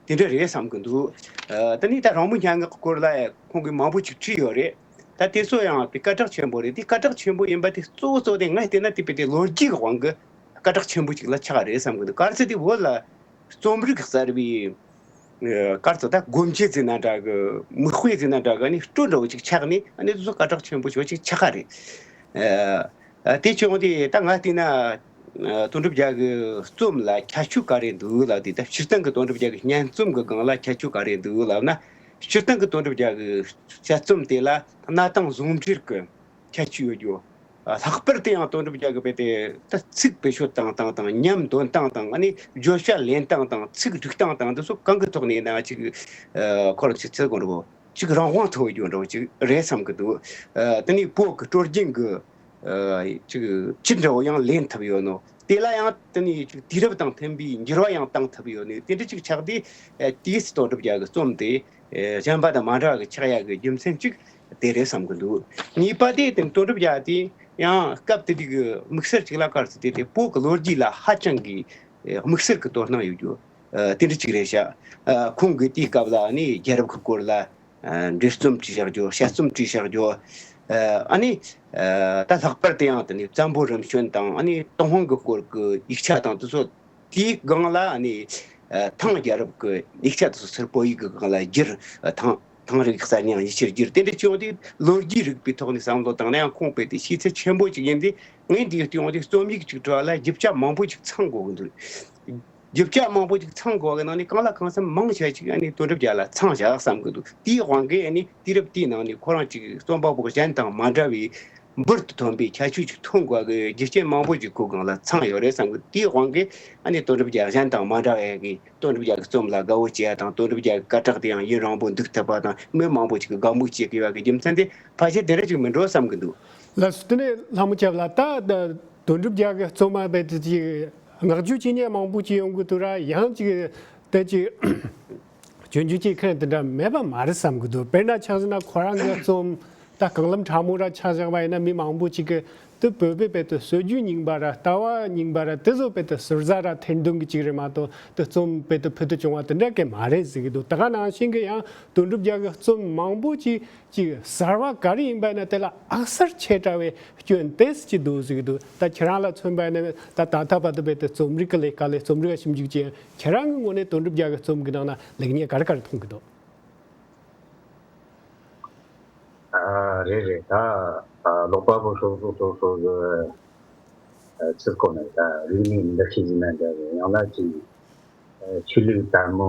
དེ་འདྲ་རེད་བསམ་གྱི་འདུག་ཨ། དེ་ནས་ད་རང་མོས་སྙན་ངག་གི་སྐོར་ལ་ཁོང་གིས་མང་པོ་ཅིག་བྲིས་ཡོད་རེད། ད་དེ་ཚོ་ཡང་དེ་སྐད་གྲགས་ཆེན་པོ་རེད། དེ་སྐད་གྲགས་ཆེན་པོ་ཡིན་པ་དེ་གཙོ་བོ་གཙོ་བོ་དེ་ངས་བལྟས་ན་དེ་དཔེ་དེ་ལོ་རྒྱུས་ཀྱི་དབང་གིས་སྐད་གྲགས་ཆེན་པོ་ཅིག་ལ་ཆགས་རེད་བསམ་གྱི་འདུག་ག་རེ་ཟེར་དུས་བོད་ལ་རྩོམ་རིག་གསར་བའི། ཨ། ག་རེ་ཟེར། ད་སྒོ་འབྱེད་ཟེར་ན་འདྲ་གི། མིག་དཔེ་ཟེར་ན་འདྲ་གི། ཨ་ནི་སྲོལ་འདྲ་བོ་ཅིག་ཆགས་ནས། ཨ་ནི་དེ་ཚོ་སྐད་གྲགས་ཆེན་པོ་ཞེ་པོ་ཅིག་ཆགས་ཀ་རེད། ཨ། དེ་བྱུང་དུས་ད་ངས་བལྟས་ན། ཨ། དོན་གྲུབ་རྒྱལ་གྱི་རྩོམ་ལ་ཁྱད་ཆོས་ག་རེ་འདུག་ལབ་དུས། ད་སྤྱིར་བཏང་གི་དོན་གྲུབ་རྒྱལ་གྱི་སྙན་རྩོམ་གྱི་སྒང་ལ་ཁྱད་ཆོས་ག་རེ་འདུག་ལབ་ན། སྤྱིར་བཏང་གི་དོན་གྲུབ་རྒྱལ་གྱི་དཔྱད་རྩོམ་དེ་ལ་གནའ་དེང་ཟུང་འབྲེལ་གྱི་ཁྱད་ཆོས་ཡོད་རྒྱུ། ལྷག་པར་དུ་ཡང་དོན་གྲུབ་རྒྱལ་གྱི་དཔེ་དེ་ད་ཚིག་བེད་སྤྱོད་བཏང་སྟངས་དང་། ཉམས་འདོན་སྟངས་དང་། ཨ་ནི་བརྗོད་བྱ་ལེན་སྟངས་དང་། ཚིག་སྒྲིག་སྟངས་དང་། འདི་ཚོ་གང་གི་ཐོག་ནས་ཡིན་ན་ཅིག་ཨ། ཁོ་རང་ཅིག་ཚེ་གང་འགྲོ་ཅིག་རང་དབང་ཐོབ་ཡོད་འགྲོ་ཅིག་རེད་བསམ་གྱི་འདུག་ཨ། དེ་ནས་བོད་ཀྱི་སྲོལ་རྒྱུན་གྱི་ཨ། ཅིག་སྤྱི་འདྲ་བོ་ཡང་ལེན་ཐུབ་ཡོད་ནོ། དེ་ལ་ཡང་དེ་ནས་ཅིག་དུས་རབས་དང་མཐུན་པའི་འགྱུར་བ་ཡང་བཏང་ཐུབ་ཡོད་ནོ། དེ་འདྲ་ཅིག་ཆགས་དུས། ཨ། དེས་དོན་གྲུབ་རྒྱལ་གྱི་རྩོམ་དེ། ཨ། གཞན་པ་དང་མ་འདྲ་བ་གི་ཆགས་ཡག་གི་རྒྱུ་མཚན་གཅིག་དེ་རེད་བསམ་གི་འདུག་གཉིས་པ་དེ་དེ་དོན་གྲུབ་རྒྱལ་དེ་ཡང་སྐབས་དེ་དུས་ཀྱི་དམིགས་བསལ་གཅིག་ལ་ག་རེ་ཟེར། དེ་དེ་བོད་ཀྱི་ལོ་རྒྱུས་ལ་ཧ་ཅང་གི་དམིགས་བསལ་གྱི་དོ་སྣང་ཡོད་རྒྱུ། ཨ། དེ་འདྲ་གཅིག་རེད་ཤག་ཨ། ཁོང་གིས་དེའི་སྐབས་ལ་ནི་རྒྱལ་རབས་ཀྱི་སྐོར་ལ། ཨ། འགྲེལ་རྩོམ་བྲིས་བཞག་རྒྱུ། དཔྱད་རྩོམ་བྲིས་བཞག་རྒྱུ། ཨ། ཨ་ནི། ཨ། ད་ལྷག་པར་དུ་ཡང་དེ་ནི་བཙན་པོ་རིམ་བྱོན་དང་། ཨ་ནི་ཏུན་ཧོང་གི་སྐོར་གྱི་ཡིག་ཆ་དང་དེ་ཚོ། དེའི་སྒང་ལ་ཨ་ནི། ཨ། ཐང་རྒྱལ་རབས་ཀྱི་ཡིག་ཆ་དེ་ཚོ་ཚུར་བོད་ཡིག་གི་སྒང་ལ་བསྒྱུར། ཨ། ཐང་ཐང་རིག་གསར་རྙིང་ཡིག་ཆར་བསྒྱུར། དེ་འདྲ་བྱུང་དུས་ལོ་རྒྱུས་རིག་པའི་ཐོག་ནས་བསམ་བློ་བཏང་ན་ཡང་ཁོང་དཔེ་དེ་ཤེས་ཚད་ཆེན་པོ་ཅིག་ཡིན་དུས། ངས་འདིའི་སྟེང་དུ་རྩོམ་ཡིག་ཅིག་བྲི་བ་ལ་རྒྱུ་ཆ་མང་པོ་ཅིག་ཚང་དགོས་ཀྱི་འདུག་རྒྱུ་ཆ་མང་པོ་ཅིག་ཚང་དགོས་པའི་ནང་ནས་གང་ལ་གང་འཚམ་མང་ཆེ་ཅིག་ཨ་ནི་དོན་གྲུབ་རྒྱལ་ལ་ཚང་བཞག་བསམ་གྱི་འདུག་དེའི་དབང་གིས་ཨ་ནི་དུས་རབས་དེའི་ནང་ནས་ཁོ་རང་ཅིག་རྩོམ་པ་པོ་གཞན་དང་མ་འདྲ་བའི་འབུར་དུ་ཐོན་པའི་ཁྱད་ཆོས་ཅིག་ཐོན་དགོས་པའི་རྒྱུ་རྐྱེན་མང་པོ་ཅིག་ཁོའི་སྒང་ལ་ཚང་ཡོད་རེད་བསམ་གྱི། དེའི་དབང་གིས་ཨ་ནི་དོན་གྲུབ་རྒྱལ་གཞན་དང་མ་འདྲ་བའི་གི་དོན་གྲུབ་རྒྱལ་གྱི་རྩོམ་ལ་དགའ་བོ་བྱེད་ཡ་དང་། དོན་གྲུབ་རྒྱལ་གྱི་སྐད་གྲགས་དེ་ཡང་ཡུན་རིང་པོ་འདུག་ཐུབ་པ་དང་། མི་མང་པོ་ཅིག་གིས་དགའ་མོས་བྱེད་དགོས་པ་གི་རྒྱུ་མཚན་དེ་ཕལ་ཆེར་དེ་འདྲ་ཅིག་མིན་འགྲོ་བསམ་གྱི་འདུག་ལགས་སོ། དེ་ནས་ལྷ་མོ་སྐྱབས་ལགས། ད་དོན་གྲུབ་རྒྱལ་གྱི་རྩོམ་པ་དཔེ་དེ་ཅིག་བསྔགས་བརྗོད་བྱེད་མཁན་མང་པོ་ཅིག་ཡོང་གི་འདུག་ར། ཡང་ཅིག་དེ་ཅིག་སྐྱོན་བརྗོད་བྱེད་མཁན་དེ་འདྲ་མེད་པ་མ་རེད་བསམ་གྱི་འདུག་དཔེར་ན་ཆ་བཞག་ན་ཁོ་རང་གི་རྩོམ་ད་གང་ལམ་ཁྲ་མོ་ར་ཆ་བཞག་པ་ཡིན་ན། མི་མང་པོ་ཅིག་གིས་དེ་བོད་པའི་དཔེ་དེ་སྲོལ་རྒྱུན་རྙིང་པ་ར་ལྟ་བ་རྙིང་པ་ར་དེ་ཚོ་དཔེ་དེ་ཟུར་ཟ་ར་ཐེར་འདོན་གྱི་ཅིག་རེད་མ་གཏོགས། དེ་རྩོམ་དཔེ་དེ་ཕུལ་དུ་བྱུང་བ་དེ་འདྲ་གི་མ་རེད་ཟེར་གྱི་འདུག་ད་ག་ནང་བཞིན་གྱི་ཡང་དོན་གྲུབ་རྒྱལ་གྱི་རྩོམ་མང་པོ་ཅིག་ཅིག་གསར་བ་ག་རེ་ཡིན་པ་ཡིན་ན་དེ་ལ་ཨ་གསར་ཆེ་དྲགས་པའི་སྐྱོན་ཏོག་ཙམ་ཅིག་འདུག་ཟེར་གྱི་འདུག་ད་ཁྱེད་རང་ལ་མཚོན་པ་ཡིན་ན། ད་ད་ལྟ་བར་དུ་དཔེ་དེ་རྩོམ་རིག་གི་ལས་ཀ་ལས། རྩོམ་རིག་ལ་ཞིབ་འཇུག་བྱེད་ཁྱེད་རང་གི་ངོས་ནས་དོན་གྲུབ་རྒྱལ་གྱི་རྩོམ་གྱི་ནང་ན་ལེགས་ཉེས་ག་རེ་ག་རེ་མཐོང་གི་འདུག་ཨ། རེད་རེད། ད་ཨ་ཀློག་པ་པོ་སོ་སོ་སོ་སོ་གི་ཚིག་གོ་ནས་ད་རིག་གནས་འདུ་ཤེས་ཟིན་ན་འདྲ་རེད། ཡང་ན་ཅིག་ཆོས་ལུགས་དར་མོ་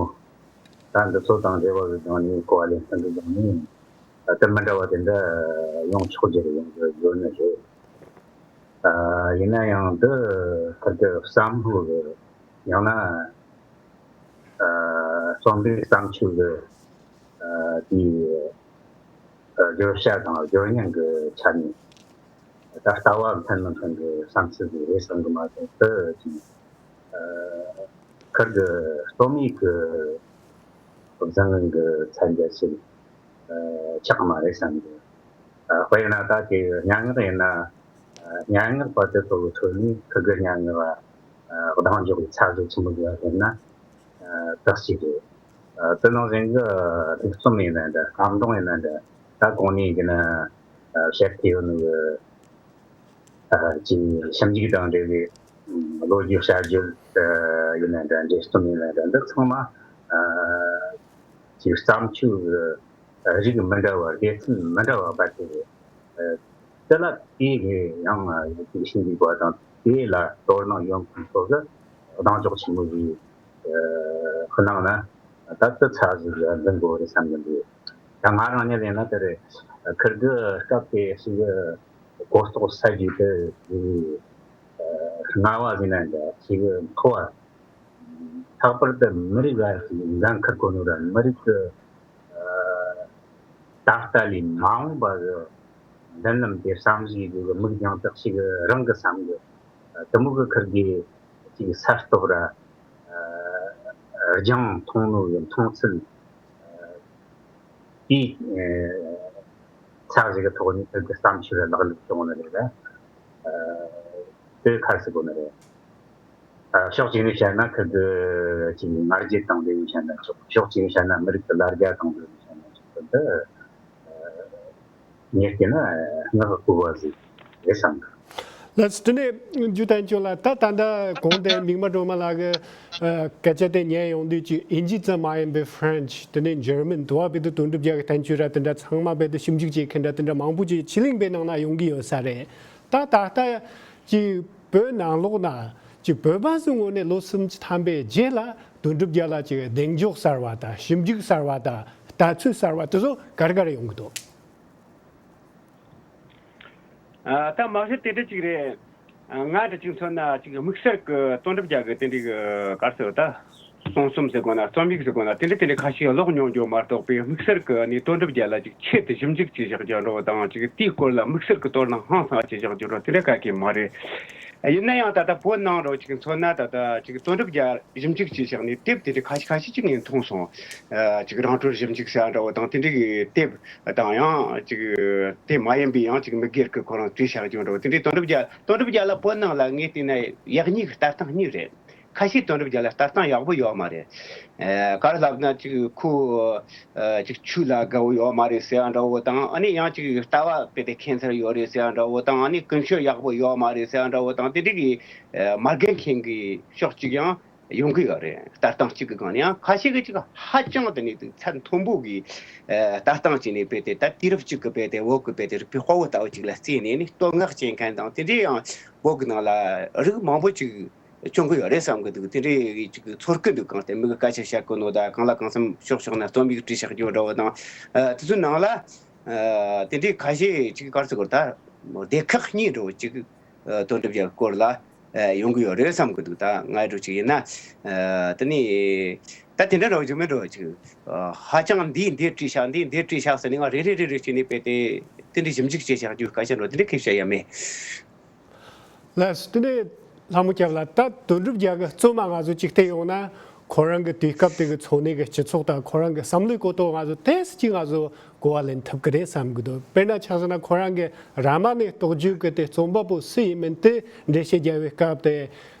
ད་འདི་ཚོ་དང་འབྲེལ་བ་གི་སྒང་ནས་གོ་བ་ལེན་སྟངས་ཀྱི་སྒང་ནས། དེ་མི་འདྲ་བ་དེ་འདྲ་ཡོང་ཆོག་རྒྱུ་རེད། ཡོང་རྒྱུ་ཡོད་ནི་རེད། ཨ། ཡིན་ན་ཡང་འདི་ཁུར་གི་བསམ་བློ་རེད། ཡང་ན་ཨ་རྩོམ་པའི་བསམ་ཚུལ་གི་ཨ་དེའི་ཨ་བརྗོད་བྱ་དང་བརྗོད་སྙིང་གི་ཆ་ནས་ད་ལྟ་བ་ཕན་མི་ཕན་གི་བསམ་ཚུལ་ཟིག་རེད་བསམ་གི་མ་གཏོགས། དེ་ཅིག་ཨ་ཁུར་གི་རྩོམ་ཡིག་གི་བཟང་ངན་གི་ཚད་འཇལ་ཞིག་ཆགས་མ་རེད་བསམ་གི། དཔེར་ན་ད་དེ་སྙན་ངག་ཡིན་ན། སྙན་ངག་པ་དེ་ཚོ་གི་ཁྲོད་ནས་ཁུར་གི་སྙན་ངག་ལ་གདེང་འཇོག་གི་ཚད་གཞི་ཆེན་པོ་ཟིག་ཡོད་ན། དག་ཅིག་རེད། དེ་ནང་བཞིན་གི་ལྷུག་རྩོམ་ཡིན་ན་འདྲ། སྐད་གདངས་ཡིན་ན་འདྲ། ད་གོང་ནས་ཡིན་ན་བཤད་ཀྱི་ཡོད་ནི་གི། ཅིག་ཞིབ་འཇུག་དང་འབྲེལ་བའི་ལོ་རྒྱུས་བཤད་རྒྱུ་ཡིན་ན་འདྲ། འགྲེལ་རྩོམ་ཡིན་ན་འདྲ། འདི་ཚང་མ་ཅིག་བརྩམས་ཆོས་རིགས་མི་འདྲ་བ། སྡེ་ཚན་མི་འདྲ་བ་བར་དུ་རེད། དེ་ལ་དེའི་ཡང་ཅིག་ཞིབ་འཇུག་པ་དང་དེ་ལ་དོ་སྣང་ཡོད་མཁན་ཚོ་གི་གདེང་འཇོག་ཆེན་པོ་ཞིག་གནང་ན། ད་དེ་ཚ་ཟིག་འཛིན་དགོས་རེད་བསམ་གི་འདུག་ད་ང་རང་ཉིད་ཡིན་ན་དེ་རེད། ཁུར་གི་སྐབས་དེ་ཞིག་གོ་རྟོགས་ས་གཞི་དེ་ཞིག་སྔ་བ་ཟིན་ན་འདྲ་ཞིག་མཐོ་བ། ལྷག་པར་དུ་མི་རིགས་ལ་ཞིག་འགན་འཁུར་དགོས་ནོ་ར། མི་རིགས་ཀྱི་ད་ལྟ་ལས་མ་འོངས་པ་གི་མདུན་ལམ་དེ་བསམ་གཞིག་གི་མིག་རྒྱང་ཐག་ཞིག་རིང་གི་བསམ་གི། དེ་མོ་གི་ཁུར་གི་ཅིག་གསར་གཏོད་ར། རྒྱང་མཐོང་ནོ་གི་མཐོང་ཚུལ་དེའི་ཚད་ཞིག་གི་ཐོག་ནས་ཁུར་གི་བསམ་ཚུལ་ལ་ལག་ལུགས་བྱུང་ནི་རེད་ལ། དེ་ཁ་གསལ་གོ་ནི་རེད། ཕྱོགས་གཅིག་ནས་བཤད་ན་ཁུར་གི་ཅིག་ང་རྒྱལ་དང་འབྲེལ་བའི་བཤད་ན་ཆོག་ཕྱོགས་གཅིག་ནས་བཤད་ན་མི་རིགས་ཀྱི་ལ་རྒྱ་དང་འབྲེལ་བའི་བཤད་ན་ཆོག་འདི་ངས་བལྟས་ན་ངག་གི་གོ་བ་ཟིག་རེད་བསམ་གི། ལགས་སོ། དེ་ནས་རྒྱུ་བསྟན་ཆོག་ལ། ད་ད་ལྟ་གོང་དེ་མིག་དམར་སྒྲོལ་མ་ལགས་ཀྱི་སྐད་ཆ་དེ་ཉན་ཡོང་དུས། ཀྱི་ཨིན་ཇི་ཙམ་མ་ཡིན་པའི་ཧྥ་རན་ཆི། དེ་ནས་འཇར་མན། དུ་བ་བོད་དུ་དོན་གྲུབ་རྒྱལ་གྱི་བསྟན་བཅོས་ར་དེ་འདྲ་ཚང་མ་བོད་དུ་ཞིབ་འཇུག་བྱེད་མཁན་འདྲ་དེ་འདྲ་མང་པོ་ཅིག་ཕྱི་གླིང་པའི་ནང་ན་ཡོང་གི་ཡོད་ས་རེད། ད་ད་ལྟ་ཅིག་བོད་ནང་ལོགས་ན་ཅིག་བོད་པ་ཚོའི་ངོས་ནས་ལོ་སུམ་ཅུ་ཐམ་པའི་རྗེས་ལ་དོན་གྲུབ་རྒྱལ་ལ་ཅིག་གདེང་འཇོག་གསར་བ་དང་། ཞིབ་འཇུག་གསར་བ་དང་། ལྟ་ཚུལ་གསར་བ་དེ་ཚོ་ག་རེ་ག་རེ་ཡོང་གི་འདུག་ཨ། ད་མ་གཞི་དེ་འདྲ་ཅིག་རེད། ང་འདྲ་ཅིག་མཚོན་ན་ཅིག་དམིགས་བསལ་གྱི་དོན་གྲུབ་རྒྱལ་གྱི་དེ་འདྲའི་གི་ག་རེ་ཟེར་ད། གསུང་རྩོམ་ཟེར་དགོས་ན། རྩོམ་ཡིག་ཟེར་དགོས་ན། དེ་འདྲ་དེ་འདྲ་ཁ་ཤས་ཀློག་མྱོང་རྒྱུ་མ་གཏོགས་པའི་དམིགས་བསལ་གྱི་ནི་དོན་གྲུབ་རྒྱལ་ལ་ཅིག་ཆེད་དུ་ཞིབ་འཇུག་བྱས་བཞག་རྒྱུ་འདྲ་བོ་དང་། ཅིག་དེའི་སྐོར་ལ་དམིགས་བསལ་གྱི་དོ་སྣང་ཧང་སང་བྱས་བཞག་རྒྱུ་འདྲ་དེ་འདྲ་ག་གེ་མ་རེད། ཡིན་ན་ཡང་ད་ལྟ་བོད་ནང་རུ་ཅིག་མཚོན་ན། ད་ལྟ་ཅིག་དོན་གྲུབ་རྒྱལ་ཞིབ་འཇུག་བྱས་བཞག་ནི་དེབ་དེ་འདྲ་ཁ་ཤས་ཁ་ཤས་ཅིག་ངས་མཐོང་སོང་། ཨ། ཅིག་རང་གྲོལ་ཞིབ་འཇུག་ཟེར་འདྲ་བོ་དང་། དེ་འདྲའི་གི་དེབ་དང་། ཡང་ཅིག་དེ་མ་ཡིན་པའི་ཡང་ཅིག་མི་སྒེར་གྱི་ཁོ་རང་བྲིས་བཞག་རྒྱུ་འདྲ་བོ་དེ་འདྲའི། དོན་གྲུབ་རྒྱལ་དོན་གྲུབ་རྒྱལ་ལ་བོད་ནང་ལ་ངས་བལྟས་ན་ཡག་ཉེས་ཀྱི་ལྟ་སྟངས་གཉིས་རེད། ཁ་ཤས་དོན་གྲུབ་རྒྱལ་ལ་ལྟ་སྟངས་ཡག་པོ་ཡོད་མ་རེད། ཨ། ག་རེ་ལབ་ན་ཅིག་ཁོ་ཨ་ཅིག་ཆོས་ལ་དགའ་བོ་ཡོད་མ་རེད་ཟེར་ཡ་འདྲ་བོ་དང་། ཨ་ནི་ཡང་ཅིག་ལྟ་བ་དཔེ་དེ་ཁྱད་མཚར་ཡོད་རེད་ཟེར་ཡ་འདྲ་བོ་དང་། ཨ་ནི་ཀུན་སྤྱོད་ཡག་པོ་ཡོད་མ་རེད་ཟེར་ཡ་འདྲ་བོ་དང་། དེ་འདྲ་གི་ཨ་མ་རྒན་མཁན་གྱི་ཕྱོགས་གཅིག་ཡང་ཡོང་གི་ཡོད་རེད། ལྟ་སྟངས་གཅིག་གི་སྒང་ནས། ཡང་ཁ་ཤས་ཀྱིས་ཅིག་ཧ་ཅང་དེ་ནས་ཚད་མཐོན་པོ་གི་ཨ་ལྟ་སྟངས་བྱས་ནས་དཔེ་དེ་ད་དུས་རབས་གཅིག་གི་དཔེ་དེ་བོད་ཀྱི་དཔེ་དེ་རིག་པའི་དཔའ་བོ་ལྟ་བུ་ཅིག་ལ་བརྩིས་ནས་ནི་བསྟོད་བསྔགས་བྱེད་མཁན་དང་། དེ་འདྲའི་ཡང་བོད་ཀྱི་ནང་ལ་རིགས་མང་པོ་ཅིག་བྱུང་གི་ཡོད་རེད་བསམ་གི་འདུག་དེ་འདྲའི་ཅིག་ཚོར་གི་འདུག་གང་ལྟར་མི་གི་སྐད་ཆ་བཤད་གོ་ནོ་དང་། གང་ལ་གང་འཚམ་ཕྱོགས་ཕྱོགས་ན་རྩོམ་ཡིག་བྲིས་བཞག་རྒྱུ་འདྲ་བོ་དང་། ཨ། དེ་ཚོའི་ནང་ལ་ཨ་དེ་འདྲའི་ཁ་ཤས་ཅིག་ག་རེ་ཟེར་དགོས་རེད། ད་སྡེ་ཁག་གཉིས་འདྲ་བོ་ཅིག་ཨ་དོན་གྲུབ་རྒྱལ་སྐོར་ལ་ཨ་ཡོང་གི་ཡོད་རེད་བསམ་གི་འདུག་ད་ང་འདྲ་བོ་ཅིག་ཡིན་ན། ཨ་དེ་ནས་ད་དེ་འདྲ་འདྲ་བོ་ཅིག་མིན་འདྲ་བོ་ཅིག་ཨ་ཧ་ཅང་འདིས་འདི་བྲིས་བཞག་འདིས་འདི་བྲིས་བཞག་ཟེར་ནས་ང་རེ་རེ་རེ་རེ་བྱས་ནས་དཔེ་དེ་དེ་འདྲའི་ཞིབ་འཇུག་བྱས་བཞག་རྒྱུ་སྐད་ཆ་འདྲ་བོ་དེ་འདྲའི་ཁེ་བཤད་ཡ་མེད། ལགས་སོ། དེ་ནས་ལྷ་མོ་སྐྱབས་ལགས། ད་དོན་གྲུབ་རྒྱལ་གྱི་རྩོམ་པ་ང་ཚོ་ཅིག་བལྟས་ཡོང་ན། ཁོ་རང་གི་དུས་སྐབས་དེ་གི་འཚོ་གནས་ཀྱི་སྤྱི་ཚོགས་དང་། ཁོ་རང་གི་བསམ་བློའི་གོ་རྟོགས་ང་ཚོ་ཏོག་ཙམ་ཅིག་ང་ཚོ་གོ་བ་ལེན་ཐུབ་ཀྱི་རེད་བསམ་གྱི་འདུག་དཔེར་ན་ཆ་བཞག་ན་ཁོ་རང་གི་ར་མ་ནས་རྟོགས་བརྗོད་ཀྱི་དེ་རྩོམ་པ་པོ་སུ་ཡིན་མིན་དེ་འགྲེལ་བཤད་རྒྱག་པའི་སྐབས་དེ།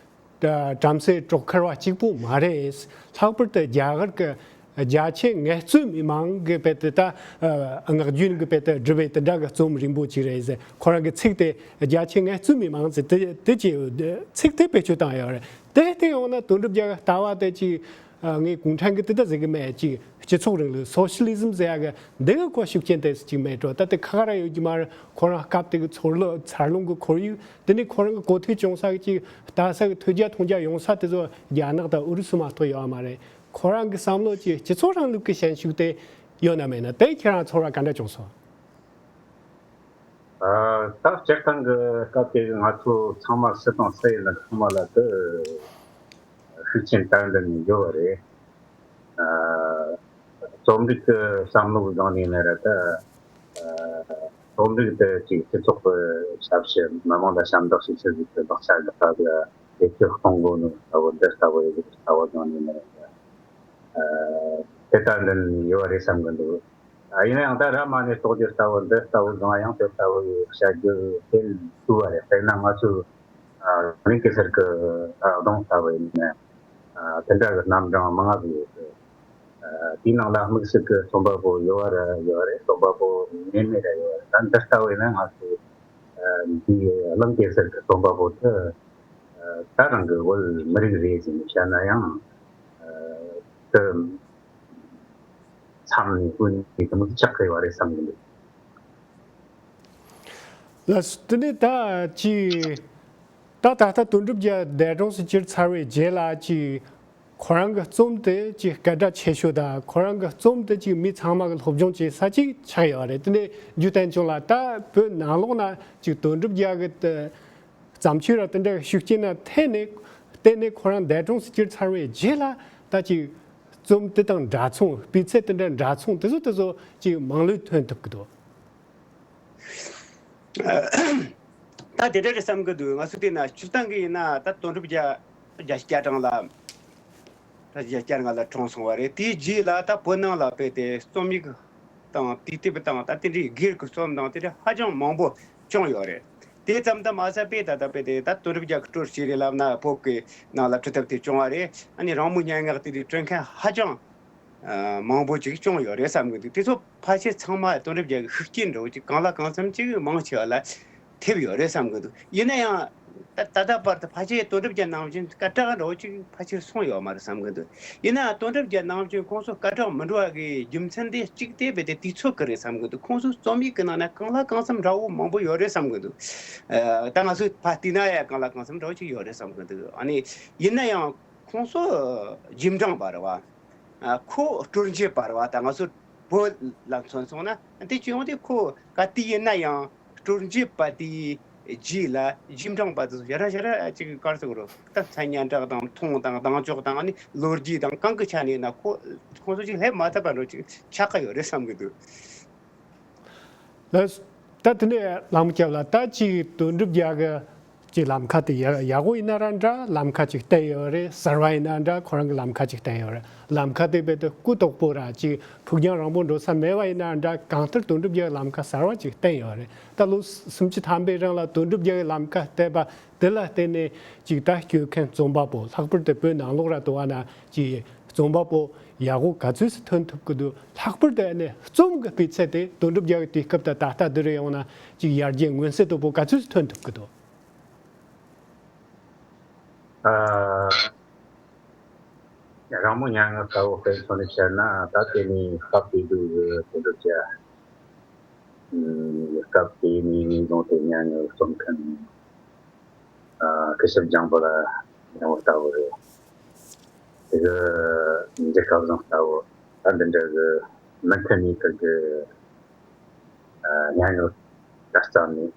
ད་བྲམ་ཟེ་གྲོག་མཁར་བ་གཅིག་པུ་མ་རེད། ལྷག་པར་དུ་རྒྱ་གར་གྱི་རྒྱ་ཆེ་ངལ་རྩོལ་མི་མང་གི་དཔེ་དེ། ད་ཨ་སྔགས་རྒྱུན་གྱི་དཔེ་དེ་སྒྲུབ་པའི་དེ་འདྲ་གི་རྩོམ་རིང་པོ་ཅིག་རེད་ཟེར། ཁོ་རང་གི་ཚིག་དེ་རྒྱ་ཆེ་ངལ་རྩོལ་མི་མང་ཟེར་དེ་དེ་ཅིག་ཚིག་དེ་བེད་སྤྱོད་བཏང་ཡོད་རེད། དེ་བལྟས་ཡོང་ན་དོན་གྲུབ་རྒྱལ་གྱི་ལྟ་བ་དེ་ཅིག་ཨ་ངས་གུང་ཁྲན་གྱི་དེ་ད་ཟེར་གི་མེད། ཅིག་སྤྱི་ཚོགས་རིང་ལུགས་སོ་ཤི་ལི་ཛམ་ཟེར་ཡ་གི་འདི་གི་གོ་ཤུགས་རྐྱེན་ཏོག་ཙམ་ཅིག་མེད་འགྲོ། ད་དེ་ཁ་ཁ་ར་ཡོད་ཀྱི་མ་རེད། ཁོ་རང་སྐབས་དེ་གི་ཚོར་ལོ་འཚར་ལོངས་ཀྱི་ཁོར་ཡུག་དེ་ནས་ཁོ་རང་གི་གོ་ཐོས་བྱུང་ས་གི་ཅིག་ལྟ་ས་གི་ཐོས་རྒྱ་མཐོང་རྒྱ་ཡོང་ས་དེ་ཚོ་རྒྱ་ནག་དང་ཨུ་རུ་སུ་མ་གཏོགས་ཡོད་མ་རེད། ཁོ་རང་གི་བསམ་བློ་ཅིག་སྤྱི་ཚོགས་རིང་ལུགས་ཀྱི་ཞན་ཤུགས་དེ་ ཡོད་ན་མེད་ན་དེ་ཁྱེད་རང་ཚོར་བ་ག་འདྲ་བྱུང་སོང་། ཨ། ད་སྤྱིར་བཏང་གི་སྐབས་དེ་གི་ང་ཚོ་ཚང་མ་སུ་དང་སུ་ཡིན་ན་ཚང་མ་ལ་དེ་ཤུགས་རྐྱེན་ཏན་ཏན་ཡོད་པ་རེད། ཨ། རྩོམ་རིག་གི་བསམ་བློ་གི་སྒང་ནས་ཡིན་ན་ར་ད། ཨ། རྩོམ་རིག་དེ་ཅིག་སྤྱི་ཚོགས་ཀྱི་ཞབས་ཞུ། མི་དམངས་ལ་ཞབས་འདེགས་ཞུ་ཆེད་ཟིག་གི་ལག་ཆ་གི་ལྟ་བུ་ལ་བེད་སྤྱོད་གཏོང་དགོས་ནོ་ལྟ་བུ། འདི་ལྟ་བུ་ཡོད་ལྟ་བུ་སྒང་ནས་ཡིན་ན་ར་ད། ཨ། དེ་ལྟར་འདྲ་ཡོད་པ་རེད་བསམ་གི་འདུག་ཨ། ཡིན་ན་ཡང་ད་ར་མ་ནས་རྟོགས་རྒྱུ་ལྟ་བུ། འདི་ལྟ་བུ་སྒང་ཡང་དེ་ལྟ་བུ་བྱ་རྒྱུ་དེ་ལྟོས་པ་རེད། དཔེར་ན་ང་ཚོའི། ཨ། རིང་གེ་སར་གི། ཨ། གདུང་ལྟ་བུ་ཡིན་ན། ཨ། དེ་འདྲ་གི་རྣམ་གྲངས་མང་ང་ཟིག་ཡོད་གི། ཨ། དེའི་ནང་ལ་དམིགས་བསལ་གི་རྩོམ་པ་པོ་ཡོད་པ་ར་ཡོད་པ་རེད། རྩོམ་པ་པོ་མེད་མེད་ར་ཡོད་པ་རེད། ད་འདི་ལྟ་བུ་ཡིན་ན་ང་ཚོ། ཨ། འདིའི་གླིང་གེ་སར་གི་རྩོམ་པ་པོ་དེ། ཨ། ད་རང་གི་བོད་མི་རིགས་རེད་ཟེར་ནས་བཤད་ན་ཡང་། ཨ། དེ་མཚམས་ནས་ཀུན་ནས་དེ་མོ་ཆགས་ཀྱི་ཡོད་རེད་བསམ་གྱི་འདུག་ལགས། དེ་ནས་ད་ཅི། ད་ད་ལྟ་དོན་གྲུབ་རྒྱལ་འདས་གྲོངས་སུ་གྱུར་ཚར་བའི་རྗེས་ལ་ཅི། ཁོ་རང་གི་རྩོམ་དེ་ཅི་སྐད་གྲགས་ཆེ་ཤོས་དང་། ཁོ་རང་གི་རྩོམ་དེ་ཅི་མི་ཚང་མ་གི་སློབ་སྦྱོང་བྱེད་ས་ཅིག་ཆགས་ཡོད་རེད། དེ་ནས་རྒྱུ་བསྟན་སྐྱོང་ལ་ད་བོད་ནང་ལོགས་ན་ཅི་དོན་གྲུབ་རྒྱལ་གི་དེ། བརྩམས་ཆོས་ར་དེ་འདྲ་ཤུགས་རྐྱེན་ན་ཐེབས་ནས། བརྟེན་ནས་ཁོ་རང་འདས་གྲོངས་སུ་གྱུར་ཚར་བའི་རྗེས་ལ་ད་ཅིག་རྩོམ་དེ་དང་འདྲ་མཚུངས། སྤུས་ཚད་དེ་འདྲ་འདྲ་མཚུངས་དེ་ཚོ་དེ་ཚོ་ཅིག་མང་ལོས་ཐོན་ཐུབ་ཀྱི་འདུག་ད་དེ་འདྲ་རེད་བསམ་གྱི་འདུག་ང་ཚོ་བལྟས་ན་སྤྱིར་བཏང་གི་ཡིན་ན་ད་དོན་གྲུབ་རྒྱལ་རྒྱལ་སྐྱབས་དྲང་ལ། ད་རྒྱལ་སྐྱབས་ལྔ་ལ་གྲོངས་སོང་བ་རེད། དེའི་རྗེས་ལ་ད་བོད་ནང་ལ་དཔེ་དེ་རྩོམ་ཡིག་དང་དུས་དེབ་དང་ད་དེ་འདྲའི་སྒེར་གྱི་རྩོམ་དང་དེ་འདྲ་ཧ་ཅང་མང་པོ་བྱུང་ཡོད་རེད། དེ་ཙམ་དུ་མ་ཟད་པའི་ད་ལྟ་དཔེ་དེ་ད་དོན་གྲུབ་རྒྱལ་གྱི་སྲོལ་ཞིག་རེད་ལབ་ན་བོད་ཀྱི་ནང་ལ་འབྲི་ཐབས་དེ་བྱུང་བ་རེད། ཨ་ནི་རང་མོས་སྙན་ངག་དེ་འདྲའི་འབྲི་མཁན་ཧ་ཅང་མང་པོ་ཅིག་བྱུང་ཡོད་རེད་བསམ་གི་འདུག་དེ་ཚོ་ཕལ་ཆེར་ཚང་མ་དོན་གྲུབ་རྒྱལ་གྱི་ཤུགས་རྐྱེན་འདྲ་བོ་ཅིག་གང་ལ་གང་འཚམ་ཅིག་མང་ཆེ་བ་ལ་ཐེབས་ཡོད་རེད་བསམ་གི་འདུག་ཡིན་ན་ཡང་ད་ད་ལྟ་བར་དུ་ཕལ་ཆེར་དོན་གྲུབ་རྒྱལ་ནང་བཞིན་སྐད་གྲགས་འདྲ་བོ་ཅིག་ཕལ་ཆེར་སོང་ཡོད་མ་རེད་བསམ་གི་འདུག་ཡིན་ན་དོན་གྲུབ་རྒྱལ་ནང་བཞིན་ཁོང་ཚོ་སྐད་གྲགས་མི་འགྲོ་བ་གི་རྒྱུ་མཚན་དེ་གཅིག་དེ་རྦད་དེ་དུས་ཚོད་ཀྱི་རེད་བསམ་གི་འདུག་ཁོང་ཚོའི་རྩོམ་ཡིག་གི་ནང་ན་གང་ལ་གང་འཚམ་འདྲ་བོ་མང་པོ་ཡོད་རེད་བསམ་གི་འདུག་ཨ། ད་ང་ཚོས་ཕར་བལྟས་ན་ཡང་གང་ལ་གང་འཚམ་འདྲ་བོ་ཅིག་ཡོད་རེད་བསམ་གི་འདུག་ཨ་ནི་ཡིན་ན་ཡང་ཁོང་ཚོ་རྗེས་འབྲང་པ་རེད་བ། ཨ། ཁོ་སྲོལ་འབྱེད་པ་རེད་བ། ད་ང་ཚོ་བོད་ལ་མཚོན་སོང་ན་དེ་བྱུང་སྟེ་ཁོ་ག་དུས་ཡིན་ན་ཡང་སྲོལ་འབྱེད་པ་དེའི་རྗེས་ལ་རྗེས་འབྲང་པ་དེ་ཚོ་ཞེ་དྲག་ཞེ་དྲག་ཅིག་ག་རེ་ཟེར་དགོས་རེད། ད་མཚན་སྙན་གྲགས་དང་མཐོང་དང་གདེང་འཇོག་དང་ཨ་ནི་ལོ་རྒྱུས་དང་གང་གི་ཆ་ནས་ཡིན་ན་ཁོ་ཁོང་ཚོ་ཅིག་སླེབས་མ་ཐུབ་པ་འདྲ་ཅིག་ཆགས་ཀྱི་ཡོད་རེད་བསམ་གྱི་འདུག་ལགས། ད་དེ་ནས་ལམ་ཁ་ལ་ད་ཅིག་དོན་གྲུབ་རྒྱལ་གྱི་ཅིག་ལམ་ཁ་དེ་ཡག་ཡག་པོ་ཡིན་ན་ར་འདྲ། ལམ་ཁ་ཅིག་བསྟན་ཡོད་རེད། གསར་བ་ཡིན་ན་འདྲ། ཁོ་རང་གི་ལམ་ཁ་ཅིག་བསྟན་ཡོད་རེད། ལམ་ཁ་དེ་རྦད་དེ་གུ་དོག་པོ་ར་ཅིག་ཕུགས་རྒྱང་རིང་པོ་འགྲོ་ས་མེད་པ་ཡིན་ན་འདྲ། གང་ལྟར་དོན་གྲུབ་རྒྱལ་གྱི་ལམ་ཁ་གསར་བ་ཅིག་བསྟན་ཡོད་རེད། ད་ལོ་སུམ་ཅུ་ཐམ་པའི་རིང་ལ་དོན་གྲུབ་རྒྱལ་གྱི་ལམ་ཁ་བསྟན་པ་དེ་ལ་བརྟེན་ནས་ཅིག་ད་སྐྱོད་མཁན་རྩོམ་པ་པོ། ལྷག་པར་དུ་བོད་ནང་ལོགས་ར་དུ་བ་ན་ཅིག་རྩོམ་པ་པོ་ཡག་པོ་ག་ཚོད་སུ་ཐོན་ཐུབ་ཀྱི་འདུག་ལྷག་པར་དུ་ཨ་ནི་རྩོམ་གྱི་སྤུས་ཚད་དེ་དོན་གྲུབ་རྒྱལ་གྱི་དུས་སྐབས་དང་ད་ལྟ་བསྡུར་ཡོང་ན་ཅིག་ཡར་རྒྱས་མངོན་གསལ་དོད་པོ་ག་ཚོད་སུ་ཐོན་ཐུབ་ཀྱི་འདུག་ཨ། རང་མོས་སྙན་ངག་ལྟ་བུ་དཔེ་མཚོན་ནས་བཤད་ན། ད་དེ་ནས་སྐབས་དེ་དུས་ཀྱི་དོན་གྲུབ་རྒྱལ། ཨ། སྐབས་དེ་ནས་ངེས་འབྱུང་དེ་སྙན་ངག་རྩོམ་མཁན། ཨ། སྐུ་ཞབས་ལྗང་བུ་ལ་ཉེ་བོ་ལྟ་བུ་རེད། དེ་གི་འཇིགས་སྐལ་བཟང་ལྟ་བུ། ད་འདི་འདྲ་གི་མུ་མཐུད་ནས་ཁུར་གི། ཨ། སྙན་ངག་ལ་བརྩམས་ནས།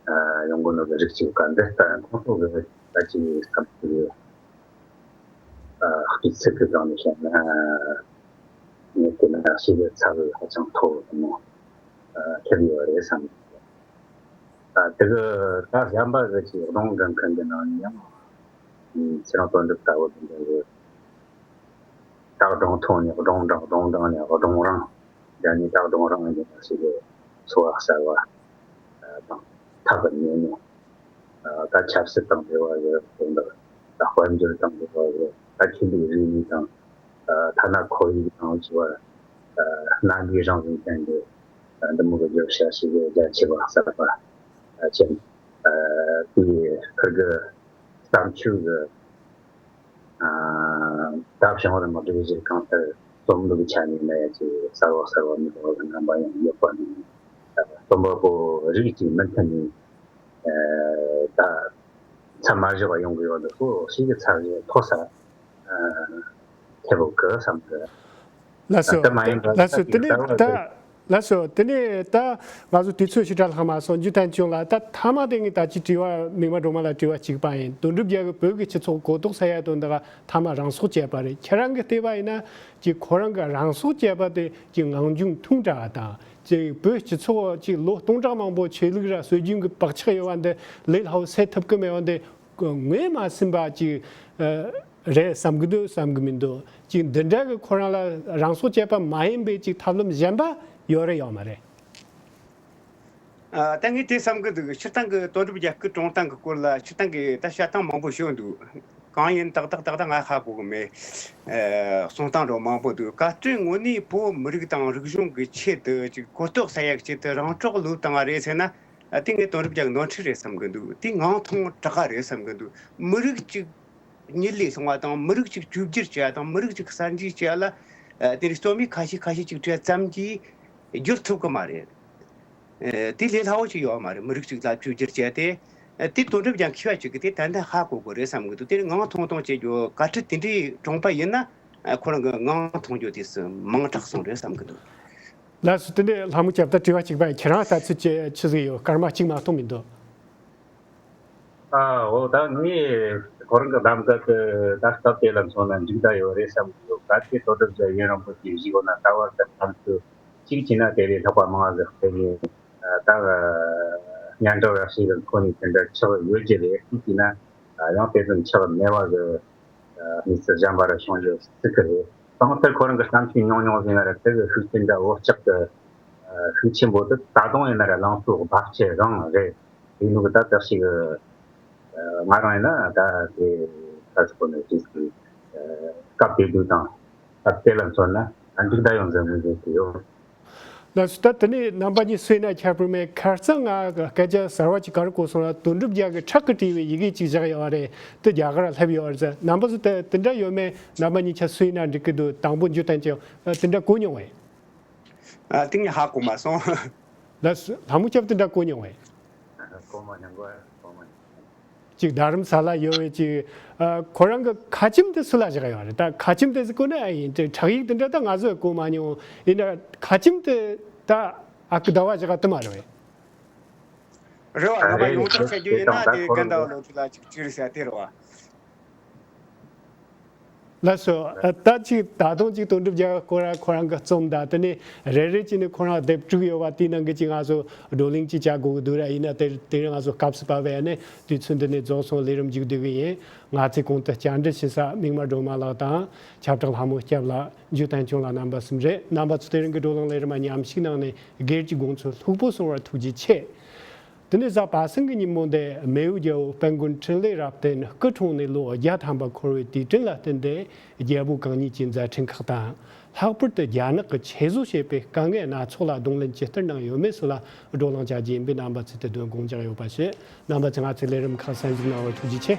ཨ། ཡོང་གི་ནོ་གི་རིགས་ཅིག་ག་འདི་ལྟ་ཁོང་ཚོ་གི་ད་ཅིག་སྐབས་དེ་གི། ཨ། སྤུས་ཚད་གི་སྒང་ནས་བཤད་ན། ངས་བལྟས་ན་ཞེ་གི་ཚད་ཧ་ཅང་མཐོ་བོ་དེ་མོ། ཨ། ཐེབས་ཡོད་རེད་བསམ། ཨ། དེ་གི་ད་གཞན་པ་གི་ཅིག་སྒྲུང་འབྲི་མཁན་གི་ནང་ནས་ཡང་། ཨ། ཚེ་རིང་དོན་གྲུབ་ལྟ་བུ་དེ་འདྲ་གི། ད་སྒྲུང་ཐོག་ནས་སྒྲུང་དྲངས། སྒྲུང་དྲངས་ནས་སྒྲུང་རིང་། དེ་ནས་ད་སྒྲུང་རིང་ཡིན་ན་ཞིག་གི་འཚོ་བ་གསར་བ་དང་ཐག་ཉེ་ནས། ཨ། ད་ཆབ་སྲིད་དང་འབྲེལ་བ་ཡོད་དོན་དག་ད་དཔལ་འབྱོར་དང་འབྲེལ་བ་ཡོད། ད་ཆོས་ལུགས་རིག་གནས་དང་། ཨ། ཐ་ན་ཁོར་ཡུག་དང་བཅས་པ། ཨ། རྣམ་པའི་རང་བཞིན་ཅན་གྱི། ཨ། འདི་མོ་གི་བརྗོད་བྱ་ཞིག་གི་རྒྱ་ཆེ་བ་གསར་པ། ཨ། ཅན། ཨ། དེའི་ཁུར་གི་བརྩམས་ཆོས་གི། ཨ། ད་བྱུང་བར་མ་འགྲིག་གཞིར་གང་ལྟར་རྩོམ་ལུགས་ཆ་ནས་ན་ཡང་ཅིག་གསར་བ་གསར་བ་མི་འདུག་པ་གི་རྣམ་པ་ཡང་ཡོད་པ་ནི། རྩོམ་པ་པོ་རིགས་ཀྱི་མུ་མཐུད་ནས། ཨ། ད་མཚམས་མ་བཞག་པ་ཡོང་གི་ཡོད་འདུག་སོ་ཞིག་གི་ཚད་གཞི་མཐོ་ས། ཨ། ཐེབས་ཀྱི་བསམ་གི། ལགས་སོ། ད་མ་ཡིན་པ་ལགས་སོ། ད་དེ་ནས་ད་ད་ལ་ལགས་སོ། དེ་ནས་ད་ང་ཚོ་དུས་ཚོད་ཞེ་དྲག་ལྷག་མ་སོང་། འཇུ་བསྟན་སྐྱོང་ལགས། ད་མཐའ་མ་དེ་ངས་ད་ཅི་དྲི་བ་མིག་དམར་སྒྲོལ་མ་ལ་དྲི་བ་གཅིག་པ་ཡིན། དོན་གྲུབ་རྒྱལ་གྱིས་བོད་ཀྱི་སྤྱི་ཚོགས་གོ་རྟོགས་ཟེར་ཡ་དོན་དག་མཐའ་མ་རང་སྲོག་བཅད་པ་རེད། ཁྱེད་རང་གིས་བལྟས་པ་ཡིན་ན་ཅིག་ཁོ་རང་གི་རང་སྲོག་བཅད་པ་དེ་ཅིག་ངང་རྒྱུད་ཐུང་དྲགས་དང་ཅིག་བོད་སྤྱི་ཚོགས་ཅིག་ལོ་སྟོང་ཕྲག་མང་པོ་ཆོས་ལུགས་ར་སྲོལ་རྒྱུན་གྱི་བག་ཆགས་ཡོད་པ་འདི་ལས་སླ་བོ་སེལ་ཐུབ་ཀྱི་མེད་པ་འདི་ངོས་མ་ཟིན་པ་ཅིག་ཨ་རེད་བསམ་གི་འདུག་བསམ་གི་མི་འདུག་ཅིག་འདི་འདྲ་གི་ཁོ་རང་ལ་རང་སྲོག་བཅད་པ་མ་ཡིན་པའི་ཅིག་ཐབས་ལམ་གཞན་པ་ཡོད་རེད་ཡོད་མ་རེད། ཨ། ད་ངས་དེ་བསམ་གི་འདུག་སྤྱིར་བཏང་གི་དོན་གྲུབ་རྒྱལ་སྐུ་གྲོངས་སྟངས་ཀྱི་སྐོར་ལ་སྤྱིར་བཏང་གི་ད་བཤད་སྟངས་མང་པོ་ཞིག་འདུག་གང་ཡིན་ཏག་ཏག་ཏག་ཏག་ང་ཧ་གོ་གི་མེད། ཨ། གསུང་སྟངས་འདྲ་མང་པོ་འདུག་བཀའ་དྲིན་དངོས་གནས་བོད་མི་རིགས་དང་རིག་གཞུང་གི་ཆེད་དུ་ཅིག་གོ་རྟོགས་ཟེར་ཡག་ཆེད་དུ་རང་སྲོག་བློས་བཏང་བ་རེད་ཟེར་ན། ཨ། དེ་ངས་དོན་གྲུབ་རྒྱལ་གྱི་ནོར་འཁྲུལ་རེད་བསམ་གི་འདུག་དེ་ངང་ཐོང་དྲགས་པ་རེད་བསམ་གི་འདུག་མི་རིགས་གཅིག་ཉིད་ལས་སོང་བ་དང་། མི་རིགས་གཅིག་བཅོས་བསྒྱུར་བྱེད་ཡ་དང་། མི་རིགས་གཅིག་གསར་འཇུག་བྱེད་ཡ་ལ། ཨ། དེ་རིགས་རྩོམ་ཡིག་ཁ་ཤས་ཁ་ཤས་ཅིག་བྲིས་ཙམ་གྱིས་བསྒྱུར་ཐུབ་ཀྱི་མ་རེད། ཨ། དེ་ལས་སླ་བོ་ཅིག་ཡོད་མ་རེད། མི་རིགས་གཅིག་ལ་བཅོས་བསྒྱུར་བྱས་ཏེ། ཨ། དེ་དོན་གྲུབ་རྒྱལ་མཁས་པ་ཅིག་གིས་དེ་ཏན་ཏན་ཧ་གོ་དགོས་རེད་བསམ་གི་འདུག་དེ་ངང་ཐོང་ཐོང་བྱེད་རྒྱུ་བཀའ་ཁྲིད་དེ་འདྲའི་གྲོངས་པ་ཡིན་ན། ཨ། ཁོ་རང་གི་ངང་ཐོང་རྒྱུ་དེ་སུ་མང་དྲགས་སོང་རེད་བསམ་གི་འདུག་ལགས་སོ། དེ་ནས་ལྷ་མོ་སྐྱབས། ད་དྲི་བ་གཅིག་པ་ཡིན། ཁྱེད་རང་ལྟ་ཚུལ་ཅི་ཅི་ཟིག་ཡོད། སྐར་མ་གཅིག་མ་གཏོགས་མི་འདུག་ཨ། འོ། ད་ངས་ཁོ་རང་གི་ལམ་ཀ་གི་ད་སྐབས་དེ་ལ་མཚོན་ན་འགྲིག་ད་ཡོད་རེད་བསམ་གི་ཡོད། གལ་ཏེ་དོན་གྲུབ་རྒྱལ་ཡུན་རིང་པོ་ཅིག་བཞུགས་ན། ད་བར་དུ་ཐམས་ཅད་གཅིག་བྱས་ན་དེ་ལས་ལྷག་པ་མང་ཟིག་སྤེལ་ནས། ད་སྙན་གྲགས་ཡག་ཤོས་ཀྱི་ཁོ་ནས་དེ་འདྲ་ཆགས་ཡོད་ཀྱི་རེད། གཅིག་བྱས་ན་ཡང་དེ་ཙམ་ཆགས་མེད་པ་གི་གནས་ཚུལ་གཞན་པ་ར་བྱུང་ཡོད་སྲིད་ཀྱི་རེད། གང་ལྟར་ཁོ་རང་གི་བསམ་ཚུལ་ཉུང་ཉུང་ཟིག་ན་ར་དེ་གི་ཤུགས་རྐྱེན་འདྲ་བོ་ལྕགས་ཀྱི་ཤུགས་ཆེན་པོ་དེ་ད་དུང་ཡིན་ན་ར་ལང་ཚོའི་རྦབ་ཆུ་རང་རེད། དེ་ནུ་གི་ད་དག་ཞིག་ང་རང་ཡིན་ན་ད་དེ་ད་ཅི་གོ་ནས་ཅིག་སྐབས་དེ་དུས་དང་སྐབས་དེ་ལ་མཚོན་ན་འགྲིག་ད་ཡོང་ཟེར་མི་འདུག་ཡོད། ལགས་སོ། ད་དེ་ནས་རྣམ་པ་གཉིས་སུ་ཡིན་ན་ཁྱད་པར་མེད། ཁ་རྩང་ང་སྐད་ཆ་གསར་བ་ཅིག་ག་རེ་གོ་སོང་ལ། དོན་གྲུབ་རྒྱལ་གྱི་ཕྲག་གིས་བྲིས་པའི་ཡི་གེ་ཅིག་བཞག་ཡོད་རེད། དེ་རྒྱ་གར་ལ་སླེབས་ཡོད་རེད་ཟེར། རྣམ་པ་ཚོ་དེ་དེ་འདྲ་ཡོད་མེད། རྣམ་པ་གཉིས་ཆ་སུ་ཡིན་ན་འགྲིག་གི་འདུག་དང་པོ་འཇུ་བསྟན་སྐྱོང་། ཨ། དེ་འདྲ་གོ་མྱོང་བས། ཨ། དེ་ངས་ཧ་གོ་མ་སོང་། ལགས་སོ། ལྷ་མོ་སྐྱབས་དེ་འདྲ་གོ་མྱོང་བས། གོ་མ་མྱོང་གོ་གོ་མ་མྱོང་། ཅིག་རྡ་རམ་ས་ལ་ཡོད་པའི་ཅིག་ཨ། ཁོ་རང་གི་ཁ་ཆེམས་དེ་སུ་ལ་བཞག་ཡོད་རེད། ད་ཁ་ཆེམས་དེ་ཟེར་གོ་ནི་ཨ་ཡིན་ཅིག་ཁྲག་ཡིག་དེ་འདྲ་ད་ང་ཚོས་གོ་མ་མྱོང་། ཡིན་ན་ཁ་ཆེམས་དེ་ད་ཨ་ཁུ་ཟླ་བ་བཞག་དེ་མ་རེད་བས། རེད་བ། རྣམ་པ་ཡོངས་གྲགས་བྱ་རྒྱུ་ཡིན་ན་དེ་དགའ་ཟླ་བ་ལོ་ཁྲི་ལ་ཅིག་བྲིས་རེད་ཟེར་དེ་རེད་བ། ལགས་སོ། ད་ཅིག་ད་དུང་ཅིག་དོན་གྲུབ་རྒྱལ་ཁོ་རང་ཁོ་རང་གི་རྩོམ་དང་དེ་ནས་རེ་རེ་བྱས་ནས་ཁོ་རང་དེབ་དྲུག་ཡོད་པ་དེའི་ནང་གི་ཅིག་ང་ཚོ་བགྲོ་གླེང་ཅིག་བྱ་དགོས་ཀྱི་འདུག་ར། ཡིན་ན་དེ་དེ་རིང་ང་ཚོ་སྐབས་སུ་བབས་པ་ཡིན་ནས་དུས་ཚོད་འདི་ནས་རྫོགས་སོང་། ལས་རིམ་མཇུག་བསྡུ་གི་ཡིན། ང་ཚོས་གོང་དུ་བཅར་འདྲི་ཞུ་ས་མིག་དམར་སྒྲོལ་མ་ལགས་དང་། ཁྱབ་བསྒྲགས་ལྷ་མོ་སྐྱབས་ལགས། འཇུ་བསྟན་སྐྱོང་ལགས། རྣམ་པ་གསུམ་རེད། རྣམ་པ་ཚོ་དེ་རིང་གི་བགྲོ་གླེང་ལས་རིམ་མཉམ་ཞུགས་གནང་ནས་སྒེར་གྱི་དགོངས་ཚུལ་ལྷུག་པོ་གསུངས་པར་ཐུགས་རྗེ་ཆེ། དེ་ནས་གཟའ་པ་སངས་ཀྱི་ཉིན་མོ་འདིར་མེས་པོ་རྒྱལ་པོ་དཔལ་མགོན་འཕྲིན་ལས་རབ་བརྟན་སྐུ་འཁྲུངས་ནས་ལོ་བརྒྱ་ཐམ་པ་འཁོར་བའི་དུས་དྲན་ལ་བརྟེན་ཏེ། རྒྱལ་པོ་གང་ཉིད་ཀྱི་མཛད་འཕྲིན་ཁག་དང་། ལྷག་པར་དུ་རྒྱ་ནག་གིས་ཆེད་བཟོ་བྱས་པའི་དཀའ་ངལ་སྣ་ཚོགས་ལ་གདོང་ལེན་ཇི་ལྟར་གནང་ཡོད་མེད་སོགས་ལ་བགྲོ་གླེང་བྱ་རྒྱུ་ཡིན་པས། རྣམ་པ་ཚོས་དེ་དོན་དགོངས་འཇགས་ཡོད་པ་ཞུ། རྣམ་པ་ཚོས་ང་ཚོའི་ལས་རིམ་ཁག་གསན་གཟིགས་གནང་བར་ཐུགས་རྗེ་ཆེ།